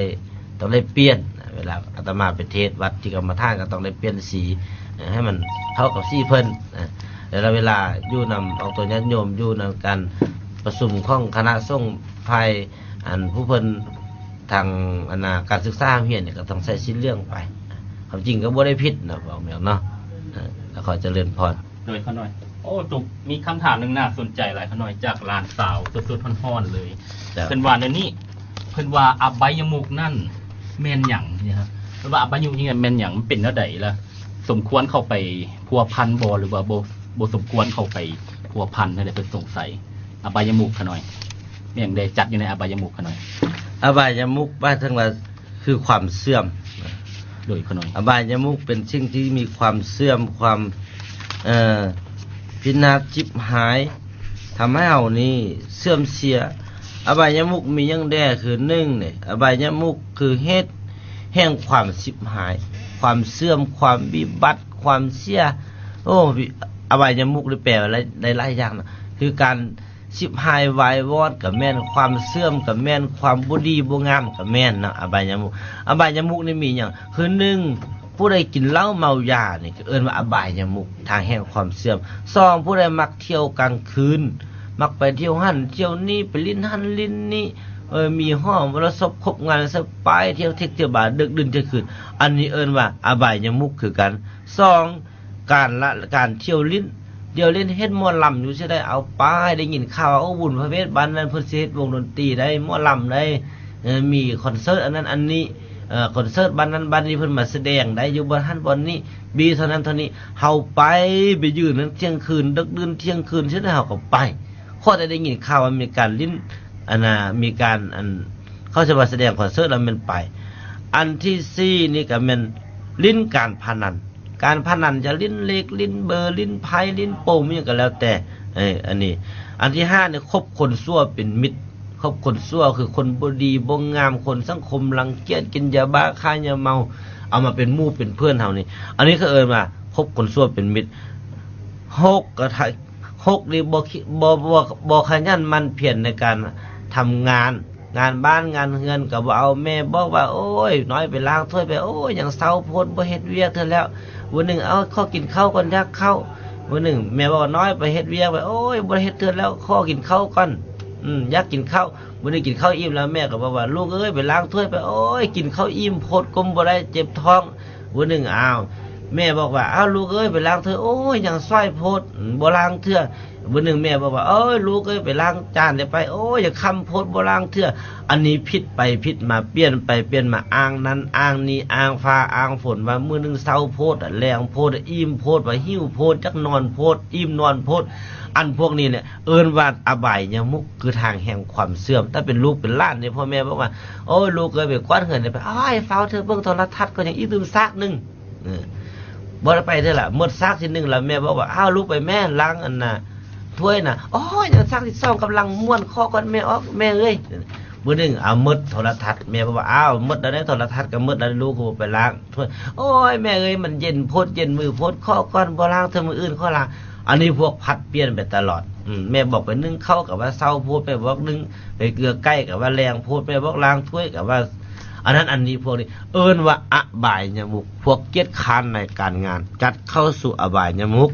ຕ້ອງໄດ້ປ່ຽນ. ເວລາອາດຕະມາໄປເທດວັດທີ່ກຳມະຖານ ກໍຕ້ອງໄດ້ປ່ຽນສີໃຫ້ມັນເຂົ້າກັບສີເພິ່ນ. ແລ້ວເວລາຢູ່ນຳອອກຕົວຍາດໂຍມ ຢູ່ນຳການປະຊຸມຂອງຄະນະສົງຝ່າຍ ອັນຜູ້ເພິ່ນທາງອັນນາການສຶກສາຮ່ຳຮຽນນີ້ກໍຕ້ອງໃສ່ສີເຫຼືອງໄປ. ຄວາມຈິງກໍບໍ່ໄດ້ຜິດນະ ເວົ້າແມ່ນເນາະ. ເອີ ກໍຂໍຈະເລີນພອນ. ໂດຍ ຂ້ານ້ອຍ. ໂອ້ ຕຸກ ມີຄຳຖາມໜຶ່ງໜ້າສົນໃຈຫຼາຍ ຂ້ານ້ອຍ ຈາກຫຼານສາວສົດໆຮ້ອນໆເລີຍ. ເພິ່ນວ່າແນວນີ້ ເພິ່ນວ່າອະບາຍະມຸກນັ້ນແມ່ນຫຍັງ? ເພິ່ນວ່າອະບາຍະມຸກນີ້ແມ່ນຫຍັງ? ມັນເປັນແນວໃດລະ? ສົມຄວນເຂົ້າໄປພົວພັນບໍ່ ຫຼືວ່າບໍ່ ບໍ່ສົມຄວນເຂົ້າໄປພົວພັນ? ແນວໃດ ເພິ່ນສົງໄສ. ອະບາຍະມຸກ ຂ້ານ້ອຍ ແມ່ນຫຍັງແດ່ ຈັດຢູ່ໃນອະບາຍະມຸກ ຂ້ານ້ອຍ? ອະບາຍະມຸກໝາຍເຖິງວ່າ ຄືຄວາມເສື່ອມ. ໂດຍ ຂ້ານ້ອຍ. ອະບາຍະມຸກເປັນສິ່ງທີ່ມີຄວາມເສື່ອມ ຄວາມ ເອີ ພິນາດ ຈິບຫາຍ ທຳໃຫ້ເຮົານີ້ເສື່ອມເສຍ. ອະບາຍະມຸກມີຫຍັງແດ່? ຄື ໜຶ່ງ ນີ້ ອະບາຍະມຸກຄືເຫດແຫ່ງຄວາມຊິບຫາຍ, ຄວາມເສື່ອມ, ຄວາມວິບັດ, ຄວາມເສຍ. ໂອ້ ອະບາຍະມຸກນີ້ແປໄດ້ ໄດ້ຫຼາຍຢ່າງນະ ຄືການ ຊິບຫາຍວາຍວອດກໍແມ່ນ, ຄວາມເສື່ອມກໍແມ່ນ, ຄວາມບໍ່ດີບໍ່ງາມກໍແມ່ນເນາະ ອະບາຍະມຸກ. ອະບາຍະມຸກນີ້ມີຫຍັງ? ຄື ໜຶ່ງ ຜູ້ໃດກິນເຫຼົ້າເມົາຢານີ້ ກໍເອີ້ນວ່າອະບາຍະມຸກ ທາງແຫ່ງຄວາມເສື່ອມ. ສອງ ຜູ້ໃດມັກທ່ຽວກາງຄືນ, ມັກໄປທ່ຽວຫັ້ນທ່ຽວນີ້, ໄປຫຼິ້ນຫັ້ນຫຼິ້ນນີ້, ເອີ ມີຫໍ່ມໍລະສົບຄົບງານສະບາຍ, ທ່ຽວເທັກທ່ຽວບາ ດຶກດື່ນທ່ຽວຄືນ, ອັນນີ້ເອີ້ນວ່າອະບາຍະມຸກຄືກັນ. ສອງ ການລະ ການທ່ຽວຫຼິ້ນ, ທ່ຽວຫຼິ້ນ ເຫັນໝໍລຳຢູ່ຊິໄດ້ເອົາໄປ, ໄດ້ຍິນຂ່າວວ່າ ໂອ້ ບຸນພະເວດບ້ານນັ້ນເພິ່ນຊິເຮັດວົງດົນຕີໄດ້ ໝໍລຳໄດ້ ເອີ ມີຄອນເສີດອັນນັ້ນອັນນີ້ ເອີ ຄອນເສີດບ້ານນັ້ນບ້ານນີ້ ເພິ່ນມາສະແດງໄດ້ຢູ່ບ່ອນຫັ້ນບ່ອນນີ້ ບີເທົ່ານັ້ນເທົ່ານີ້. ເຮົາໄປ ໄປຢືນນັ້ນທ່ຽງຄືນ ດຶກດື່ນທ່ຽງຄືນຊິໄດ້ ເຮົາກໍໄປ. ຂໍແຕ່ໄດ້ຍິນຂ່າວວ່າມີການຫຼິ້ນ ອັນນ່າ ມີການ ອັນ ເຂົາຊິມາສະແດງຄອນເສີດ ລະແມ່ນໄປ. ອັນທີສີ່ນີ້ກໍແມ່ນຫຼິ້ນການພະນັນ, ການພະນັນຈະຫຼິ້ນເລກ ຫຼິ້ນເບີ ຫຼິ້ນໄພ ຫຼິ້ນໂປ່ງ ມີຫຍັງກໍແລ້ວແຕ່. ເອີ ອັນນີ້ ອັນທີຫ້ານີ້ ຄົບຄົນຊົ່ວເປັນມິດ, ຄົບຄົນຊົ່ວຄືຄົນບໍ່ດີບໍ່ງາມ ຄົນສັງຄົມລັງກຽດ ກິນຢາບ້າ ຄ້າຢາເມົາ ເອົາມາເປັນໝູ່ເປັນເພື່ອນເຮົານີ້ ອັນນີ້ເຂົາເອີ້ນວ່າຄົບຄົນຊົ່ວເປັນມິດ. ຫົກກໍ ຫົກນີ້ບໍ່ ບໍ່ ບໍ່ ບໍ່ຂະຫຍັນໝັ່ນພຽນໃນການທຳງານ, ງານບ້ານງານເຮືອນກໍບໍ່ເອົາ. ແມ່ບອກວ່າ ໂອ້ຍ ນ້ອຍໄປລ້າງຖ້ວຍໄປ ໂອ້ຍ ຍັງເຊົາໂພດ ບໍ່ເຮັດວຽກເທື່ອແລ້ວ. ມື້ໜຶ່ງ ເອົາ ຂໍກິນເຂົ້າກ່ອນ ຢາກເຂົ້າ. ມື້ໜຶ່ງ ແມ່ບອກວ່າ ນ້ອຍໄປເຮັດວຽກໄປ ໂອ້ຍ ບໍ່ໄດ້ເຮັດເທື່ອແລ້ວ ຂໍກິນເຂົ້າກ່ອນ ອືມ ຢາກກິນເຂົ້າ. ມື້ໜຶ່ງກິນເຂົ້າອີ່ມແລ້ວ ແມ່ກໍບອກວ່າ ລູກເອີຍ ໄປລ້າງຖ້ວຍໄປ ໂອ້ຍ ກິນເຂົ້າອີ່ມໂພດ ກົ້ມບໍ່ໄດ້ ເຈັບທ້ອງ. ມື້ໜຶ່ງ ອ້າວ ແມ່ບອກວ່າ ອ້າວ ລູກເອີຍ ໄປລ້າງຖ້ວຍ ໂອ້ຍ ຍັງສວຍໂພດ ບໍ່ລ້າງເທື່ອ. ມື້ໜຶ່ງ ແມ່ບອກວ່າ ໂອ້ຍ ລູກເອີຍ ໄປລ້າງຈານໄດ້ໄປ ໂອ້ຍ ຍັງຄ່ຳໂພດ ບໍ່ລ້າງເທື່ອ. ອັນນີ້ຜິດໄປຜິດມາ ປ່ຽນໄປປ່ຽນມາ ອ້າງນັ້ນອ້າງນີ້ ອ້າງຟ້າອ້າງຝົນ ວ່າມື້ໜຶ່ງເຊົາໂພດ ແລງໂພດ ອີ່ມໂພດ ວ່າຫິວໂພດ ຢາກນອນໂພດ ອີ່ມນອນໂພດ. ອັນພວກນີ້ແຫຼະ ເອີ້ນວ່າອະບາຍຍະມຸກ ຄືທາງແຫ່ງຄວາມເສື່ອມ. ຖ້າເປັນລູກເປັນຫຼານນີ້ ພໍ່ແມ່ບອກວ່າ ໂອ້ຍ ລູກເອີຍ ໄປກວາດເຮືອນໄດ້ໄປ ອ້າຍ ຟ້າວເທີ ເບິ່ງໂທລະທັດກ່ອນ ຍັງອີ່ຕື່ມຊາກໜຶ່ງ. ເອີ ບໍ່ໄດ້ໄປເທື່ອລະ ໝົດຊາກທີໜຶ່ງລະ ແມ່ບອກວ່າ ອ້າວ ລູກໄປແມ່ ລ້າງອັນນ່າ ຖ້ວຍນະ. ໂອ້ຍ ຍັງຊາກທີສອງກຳລັງມ່ວນ ຂໍກ່ອນແມ່ອອກ ແມ່ເອີຍ. ມື້ໜຶ່ງ ເອົາ ໝົດໂທລະທັດ ແມ່ບອກວ່າ ອ້າວ ໝົດແລ້ວເດ້ ໂທລະທັດກໍໝົດແລ້ວ ລູກກໍໄປລ້າງຖ້ວຍ. ໂອ້ຍ ແມ່ເອີຍ ມັນເຢັນໂພດ ເຢັນມືໂພດ ຂໍກ່ອນ ບໍ່ລ້າງ ເທື່ອມື້ອື່ນຄ່ອຍລ້າງ. ອັນນີ້ພວກຜັດປ່ຽນໄປຕະຫຼອດ. ອືມ ແມ່ບອກໄປໜຶ້ງເຂົ້າກໍວ່າເຊົາໂພດ ແມ່ບອກໜຶ້ງ ໄປເກືອໄກ່ກໍວ່າແລງໂພດ ແມ່ບອກລ້າງຖ້ວຍກໍວ່າ ອັນນັ້ນອັນນີ້ ພວກນີ້ເອີ້ນວ່າອະບາຍຍະມຸກ. ພວກກຽດຄ້ານໃນການງານ ຈັດເຂົ້າສູ່ອະບາຍຍະມຸກ.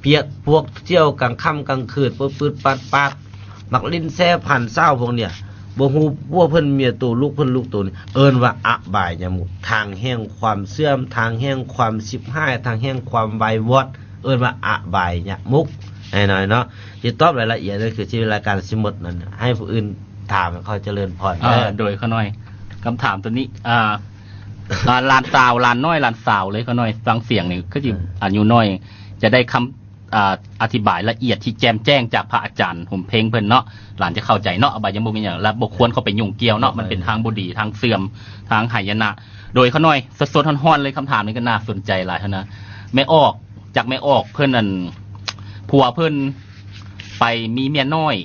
ພຽກ ພວກທ່ຽວກາງຄ່ຳກາງຄືນ ປຶດໆປາດໆ ມັກຫຼິ້ນແຊ່ພັນສາວພວກເນີ້ຍ ບໍ່ຮູ້ຜົວເພິ່ນເມຍໂຕ ລູກເພິ່ນລູກໂຕນີ້ ເອີ້ນວ່າອະບາຍຍະມຸກ ທາງແຫ່ງຄວາມເສື່ອມ ທາງແຫ່ງຄວາມຊິບຫາຍ ທາງແຫ່ງຄວາມວາຍວອດ ເອີ້ນວ່າອະບາຍຍະມຸກ. ໃຫ້ໜ້ອຍເນາະ ຊິຕອບລາຍລະອຽດ ຄືຊິເວລາການຊິໝົດນັ້ນ ໃຫ້ຜູ້ອື່ນ ຖາມເຂົາ ຈະເລີນພອນເດີ. ໂດຍ ຂ້ານ້ອຍ ຄຳຖາມໂຕນີ້ ອ່າ ອ່າ ຫຼານສາວ ຫຼານນ້ອຍ ຫຼານສາວເລີຍ ຂ້ານ້ອຍ ຟັງສຽງນີ້ຄືຊິ ເອີ ອາຍຸນ້ອຍ ຈະໄດ້ຄຳ ອ່າ ອະທິບາຍລະອຽດທີ່ແຈ່ມແຈ້ງຈາກພະອາຈານຫົມເພັງເພິ່ນເນາະ ຫຼານຈະເຂົ້າໃຈເນາະ. ອະບາຍຍັງບໍ່ມີຫຍັງ ລະບໍ່ຄວນເຂົ້າໄປຫຍຸ້ງກ່ຽວເນາະ ມັນເປັນທາງບໍ່ດີ ທາງເສື່ອມ ທາງຫາຍະນະ. ໂດຍ ຂ້ານ້ອຍ ສົດໆ ຮ້ອນໆ ເລີຍ ຄຳຖາມນີ້ກໍໜ້າສົນໃຈຫຼາຍຫັ້ນນະ. ແມ່ອອກ ຈັກແມ່ອອກເພິ່ນ ອັນ ຜົວເພິ່ນໄປມີເມຍນ້ອຍ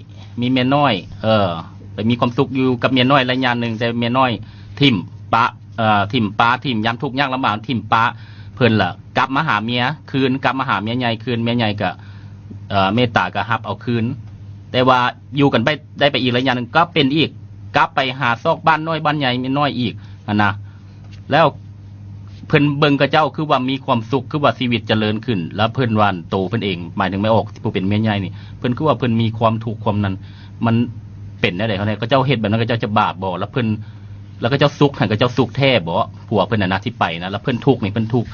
ມີເມຍນ້ອຍ ເອີ ໄປມີຄວາມສຸກຢູ່ກັບເມຍນ້ອຍໄລຍະໜຶ່ງ ແຕ່ເມຍນ້ອຍຖິ້ມປະ ເອີ ຖິ້ມປາ ຖິ້ມ ຍາມທຸກຍາກລຳບາກ ຖິ້ມປະເພິ່ນລະ ກັບມາຫາເມຍຄືນ ກັບມາຫາເມຍໃຫຍ່ຄືນ ເມຍໃຫຍ່ກະ ເອີ ເມດຕາກະຮັບເອົາຄືນ ແຕ່ວ່າຢູ່ກັນໄປ ໄດ້ໄປອີກໄລຍະໜຶ່ງ ກໍເປັນອີກ ກັບໄປຫາຊອກບ້ານນ້ອຍບ້ານໃຫຍ່ເມຍນ້ອຍອີກຫັ້ນນະ. ແລ້ວເພິ່ນເບິ່ງເຂົາເຈົ້າຄືວ່າມີຄວາມສຸກ ຄືວ່າຊີວິດຈະເລີນຂຶ້ນ ແລ້ວເພິ່ນວ່າໂຕເພິ່ນເອງ ໝາຍເຖິງແມ່ອອກຜູ້ເປັນເມຍໃຫຍ່ນີ້ ເພິ່ນຄືວ່າເພິ່ນມີຄວາມທຸກຄວາມນັ້ນ ມັນເປັນແນວໃດ? ເຂົາເຈົ້າເຮັດແບບນັ້ນ ເຂົາເຈົ້າຈະບາບບໍ່? ແລ້ວເພິ່ນ ແລ້ວເຂົາເຈົ້າສຸກຫັ້ນ ເຂົາເຈົ້າສຸກແທ້ບໍ່? ຜົວເພິ່ນຫັ້ນນະທີ່ໄປນະ ແລ້ວເພິ່ນທຸກນີ້ ເພິ່ນທຸກ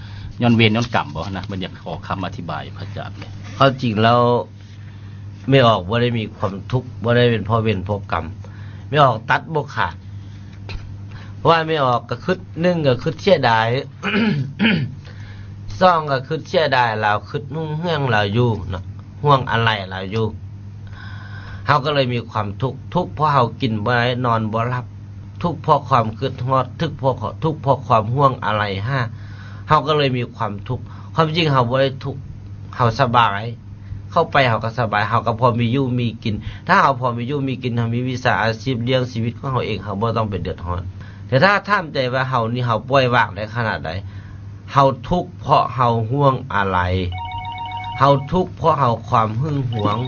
ຍ້ອນເວນຍ້ອນກຳບໍ່ຫັ້ນນະ? ເພິ່ນຢາກຂໍຄຳອະທິບາຍ ພະອາຈານ. ຄວາມຈິງແລ້ວ ແມ່ອອກບໍ່ໄດ້ມີຄວາມທຸກ ບໍ່ໄດ້ເປັນເພາະເວນເພາະກຳ ແມ່ອອກຕັດບໍ່ຂາດ. ເພາະວ່າແມ່ອອກກໍຄິດ ໜຶ່ງກໍຄິດເສຍດາຍ ສອງກໍຄິດເສຍດາຍລາວ ຄິດຫວງເຫືອງລາວຢູ່ເນາະ ຫ່ວງອາໄລລາວຢູ່. ເຮົາກໍເລີຍມີຄວາມທຸກ ທຸກເພາະເຮົາກິນບໍ່ໄດ້ນອນບໍ່ຫຼັບ ທຸກເພາະຄວາມຄິດຮອດ ທຸກເພາະ ທຸກເພາະຄວາມຫ່ວງອາໄລຫາ ເຮົາກໍເລີຍມີຄວາມທຸກ. ຄວາມຈິງເຮົາບໍ່ໄດ້ທຸກ ເຮົາສະບາຍ ເຂົ້າໄປເຮົາກໍສະບາຍ ເຮົາກໍພໍມີຢູ່ມີກິນ. ຖ້າເຮົາພໍມີຢູ່ມີກິນ ເຮົາມີວິຊາອາຊີບລ້ຽງຊີວິດຂອງເຮົາເອງ ເຮົາບໍ່ຕ້ອງໄປເດືອດຮ້ອນ. ແຕ່ຖ້າຖາມໃຈວ່າເຮົານີ້ ເຮົາປ່ອຍວາງໄດ້ຂະໜາດໃດ? ເຮົາທຸກເພາະເຮົາຫ່ວງອາໄລ ເຮົາທຸກເພາະເຮົາຄວາມຫຶງຫວງ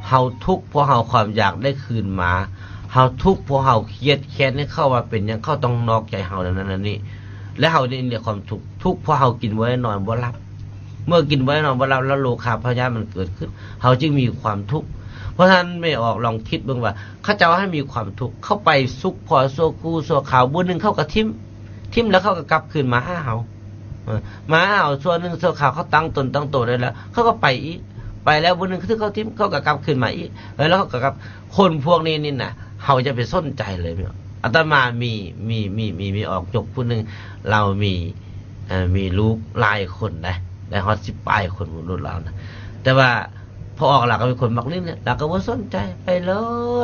ເຮົາທຸກເພາະເຮົາຄວາມຢາກໄດ້ຄືນມາ ເຮົາທຸກເພາະເຮົາຄຽດແຄ້ນໃຫ້ເຂົາວ່າເປັນຫຍັງເຂົາຕ້ອງນອກໃຈເຮົາ ນັ້ນນັ້ນນີ້ ແລະ ເຮົານີ້ເນຍຄວາມທຸກ ທຸກເພາະເຮົາກິນບໍ່ໄດ້ນອນບໍ່ຫຼັບ. ເມື່ອກິນບໍ່ໄດ້ນອນບໍ່ຫຼັບແລ້ວ ໂລຄາພະຍາດມັນເກີດຂຶ້ນ ເຮົາຈຶ່ງມີຄວາມທຸກ. ເພາະສະນັ້ນແມ່ອອກລອງຄິດເບິ່ງວ່າ ເຂົາເຈົ້າໃຫ້ມີຄວາມທຸກ ເຂົາໄປສຸກພໍຊົ່ວຄູ່ຊົ່ວຄາວ ມື້ໜຶ່ງເຂົາກໍຖິ້ມ ຖິ້ມແລ້ວເຂົາກໍກັບຄືນມາຫາເຮົາ ເອີ ມາຫາເຮົາຊົ່ວໜຶ່ງຊົ່ວຄາວ ເຂົາຕັ້ງຕົນຕັ້ງໂຕໄດ້ແລ້ວ ເຂົາກໍໄປອີກ ໄປແລ້ວມື້ໜຶ່ງຖືກເຂົາຖິ້ມ ເຂົາກໍກັບຄືນມາອີກ ແລ້ວເຂົາກໍກັບ. ຄົນພວກນີ້ນີ້ນະ ເຮົາຢ່າໄປສົນໃຈເລີຍ. ອາດຕະມາມີ ມີ ມີ ມີ ມີອອກຈົກຜູ້ໜຶ່ງ ລາວມີ ເອີ ມີລູກຫຼາຍຄົນໄດ໋ ໄດ້ຮອດສິບປາຍຄົນ ລູກລາວນະ ແຕ່ວ່າ ພໍ່ອອກລາວກໍເປັນຄົນມັກຫຼິ້ນ ລາວກໍບໍ່ສົນໃຈ ໄປໂລ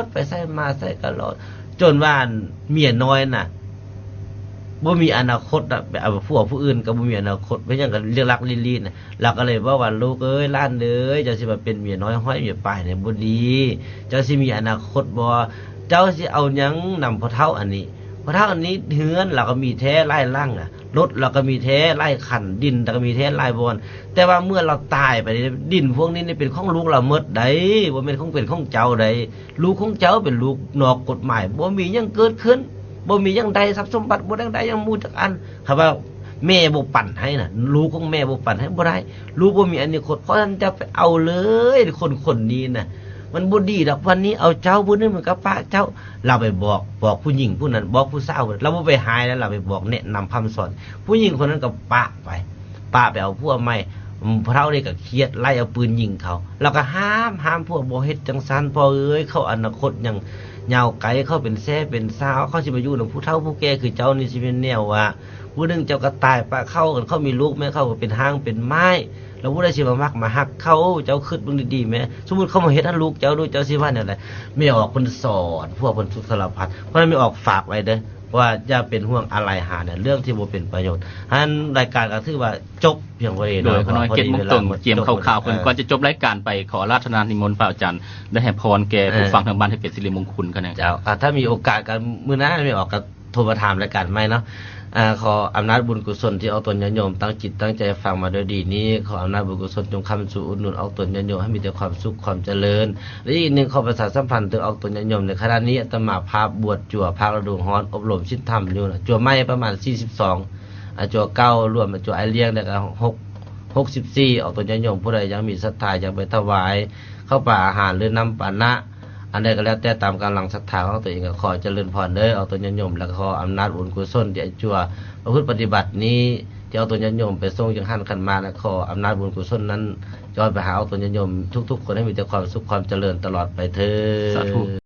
ດ ໄປໃສມາໃສກໍໂລດ ຈົນວ່າເມຍນ້ອຍນະ ບໍ່ມີອະນາຄົດນະ ໄປເອົາຜົວຜູ້ອື່ນກໍບໍ່ມີອະນາຄົດ ເປັນຫຍັງກໍເລີກລັກລີ້ໆນະ. ລາວກໍເລີຍບອກວ່າ ລູກເອີຍ ຫຼານເອີຍ ເຈົ້າຊິມາເປັນເມຍນ້ອຍຮ້ອຍເມຍປາຍນີ້ບໍ່ດີ ເຈົ້າຊິມີອະນາຄົດບໍ່? ເຈົ້າຊິເອົາຫຍັງນຳພໍ່ເຖົ້າອັນນີ້? ພໍ່ເຖົ້າອັນນີ້ ເຮືອນລາວກໍມີແທ້ຫຼາຍຫຼັງນະ ລົດລາວກໍມີແທ້ຫຼາຍຄັນ ດິນລາວກໍມີແທ້ຫຼາຍບ່ອນ ແຕ່ວ່າເມື່ອລາວຕາຍໄປນີ້ ດິນພວກນີ້ນີ້ເປັນຂອງລູກລາວໝົດໃດ໋ ບໍ່ແມ່ນຂອງ ເປັນຂອງເຈົ້າໃດ໋. ລູກຂອງເຈົ້າເປັນລູກນອກກົດໝາຍ ບໍ່ມີຫຍັງເກີດຂຶ້ນ ບໍ່ມີຫຍັງໄດ້ຊັບສົມບັດ ບໍ່ໄດ້ໄດ້ຫຍັງໝູ່ຈັກອັນ. ຖ້າວ່າແມ່ບໍ່ປັນໃຫ້ນະ ລູກຂອງແມ່ບໍ່ປັນໃຫ້ບໍ່ໄດ້ ລູກບໍ່ມີອະນາຄົດ. ເພາະສະນັ້ນຢ່າໄປເອົາເລີຍ ຄົນຄົນນີ້ນະ ມັນບໍ່ດີດອກ ວັນນີ້ເອົາເຈົ້າ ມື້ໜຶ່ງມັນກໍປະເຈົ້າ. ລາວໄປບອກ ບອກຜູ້ຍິງຜູ້ນັ້ນ ບອກຜູ້ສາວ ລາວບໍ່ໄປຮ້າຍນະ ລາວໄປບອກແນະນຳພຳສອນ ຜູ້ຍິງຄົນນັ້ນກໍປະໄປ ປະໄປເອົາຜົວໃໝ່. ຜູ້ເຖົ້ານີ້ກໍຄຽດ ໄລ່ເອົາປືນຍິງເຂົາ ລາວກໍຫ້າມ ຫ້າມຜົວ ບໍ່ເຮັດຈັ່ງຊັ້ນ ພໍ່ເອີຍ ເຂົາອະນາຄົດຍັງຍາວໄກ ເຂົາເປັນແຊເປັນສາວ ເຂົາຊິມາຢູ່ນຳຜູ້ເຖົ້າຜູ້ແກ່ຄືເຈົ້ານີ້ ຊິແມ່ນແນວວ່າ ມື້ໜຶ່ງເຈົ້າກໍຕາຍປະເຂົາ ຄັນເຂົາມີລູກແມ່ ເຂົາກໍເປັນຮ້າງເປັນໄມ້ ແລ້ວຜູ້ໃດຊິມາມັກມາຮັກເຂົາ? ເຈົ້າຄິດເບິ່ງດີໆແມ້ ສົມມຸດເຂົາມາເຮັດໃຫ້ລູກເຈົ້າດູ ເຈົ້າຊິວ່າແນວໃດ? ແມ່ອອກເພິ່ນສອນຜົວເພິ່ນທຸກສາລະພັດ. ເພາະນັ້ນແມ່ອອກຝາກໄວ້ເດີ້ ວ່າຢ່າເປັນຫ່ວງອາໄລຫາໃນເລື່ອງທີ່ບໍ່ເປັນປະໂຫຍດ. ອັນລາຍການກໍຖືວ່າຈົບພຽງເທົ່ານີ້ເນາະ ເພາະດີເວລາໝົດ. ໂດຍ ເພິ່ນເກັບໝົກຕົງ ກຽມຂ່າວໆ ເພິ່ນ ກ່ອນຈະຈົບລາຍການໄປ ຂໍອາລາທະນານິມົນພະອາຈານ ໄດ້ໃຫ້ພອນແກ່ຜູ້ຟັງທາງບ້ານໃຫ້ເປັນສິລິມົງຄຸນກັນແດ່. ເຈົ້າ ຖ້າມີໂອກາດກໍມື້ໜ້າແມ່ອອກກໍ ໂທມາຖາມລາຍການໃໝ່ເນາະ. ອາ ຂໍອຳນາດບຸນກຸສົນທີ່ອອກຕົນຍາດໂຍມຕັ້ງຈິດຕັ້ງໃຈຟັງມາດ້ວຍດີນີ້ ຂໍອຳນາດບຸນກຸສົນຈົ່ງຄ້ຳຊູອຸດໜູນອອກຕົນຍາດໂຍມໃຫ້ມີແຕ່ຄວາມສຸກຄວາມຈະເລີນ. ແລະ ອີກໜຶ່ງ ຂໍປະຊາສຳພັນເຖິງອອກຕົນຍາດໂຍມ ໃນຂະນະນີ້ອາດຕະມາພາບບວດຈົວພາກລະດູຮ້ອນ ອົບຮົມສິນທຳຢູ່ນະ ຈົວໃໝ່ປະມານສີ່ສິບສອງ ອາ ຈົວເກົ່າລວມ ອາ ຈົວອ້າຍລ້ຽງ ແລ້ວກໍຫົກ ຫົກສິບສີ່ ອອກຕົນຍາດໂຍມ ຜູ້ໃດຍັງມີສັດທາ ຢາກໄປຖວາຍເຂົ້າປາອາຫານ ຫຼື ນ້ຳປານະ ອັນໃດກໍແລ້ວແຕ່ຕາມກຳລັງສັດທາຂອງຕົວເອງ ກໍຂໍຈະເລີນພອນເດີ້ ອອກຕົນຍາດໂຍມ ແລະ ຂໍອຳນາດບຸນກຸສົນທີ່ອາຈົວປະພຶດປະຕິບັດນີ້ ທີ່ອອກຕົນຍາດໂຍມໄປສົ່ງຈັງຫັນຂັນໝາກ ແລະ ຂໍອຳນາດບຸນກຸສົນນັ້ນຍ້ອນໄປຫາອອກຕົນຍາດໂຍມທຸກໆຄົນ ໃຫ້ມີແຕ່ຄວາມສຸກຄວາມຈະເລີນຕະຫຼອດໄປເທີ້ນ. ສາທຸ.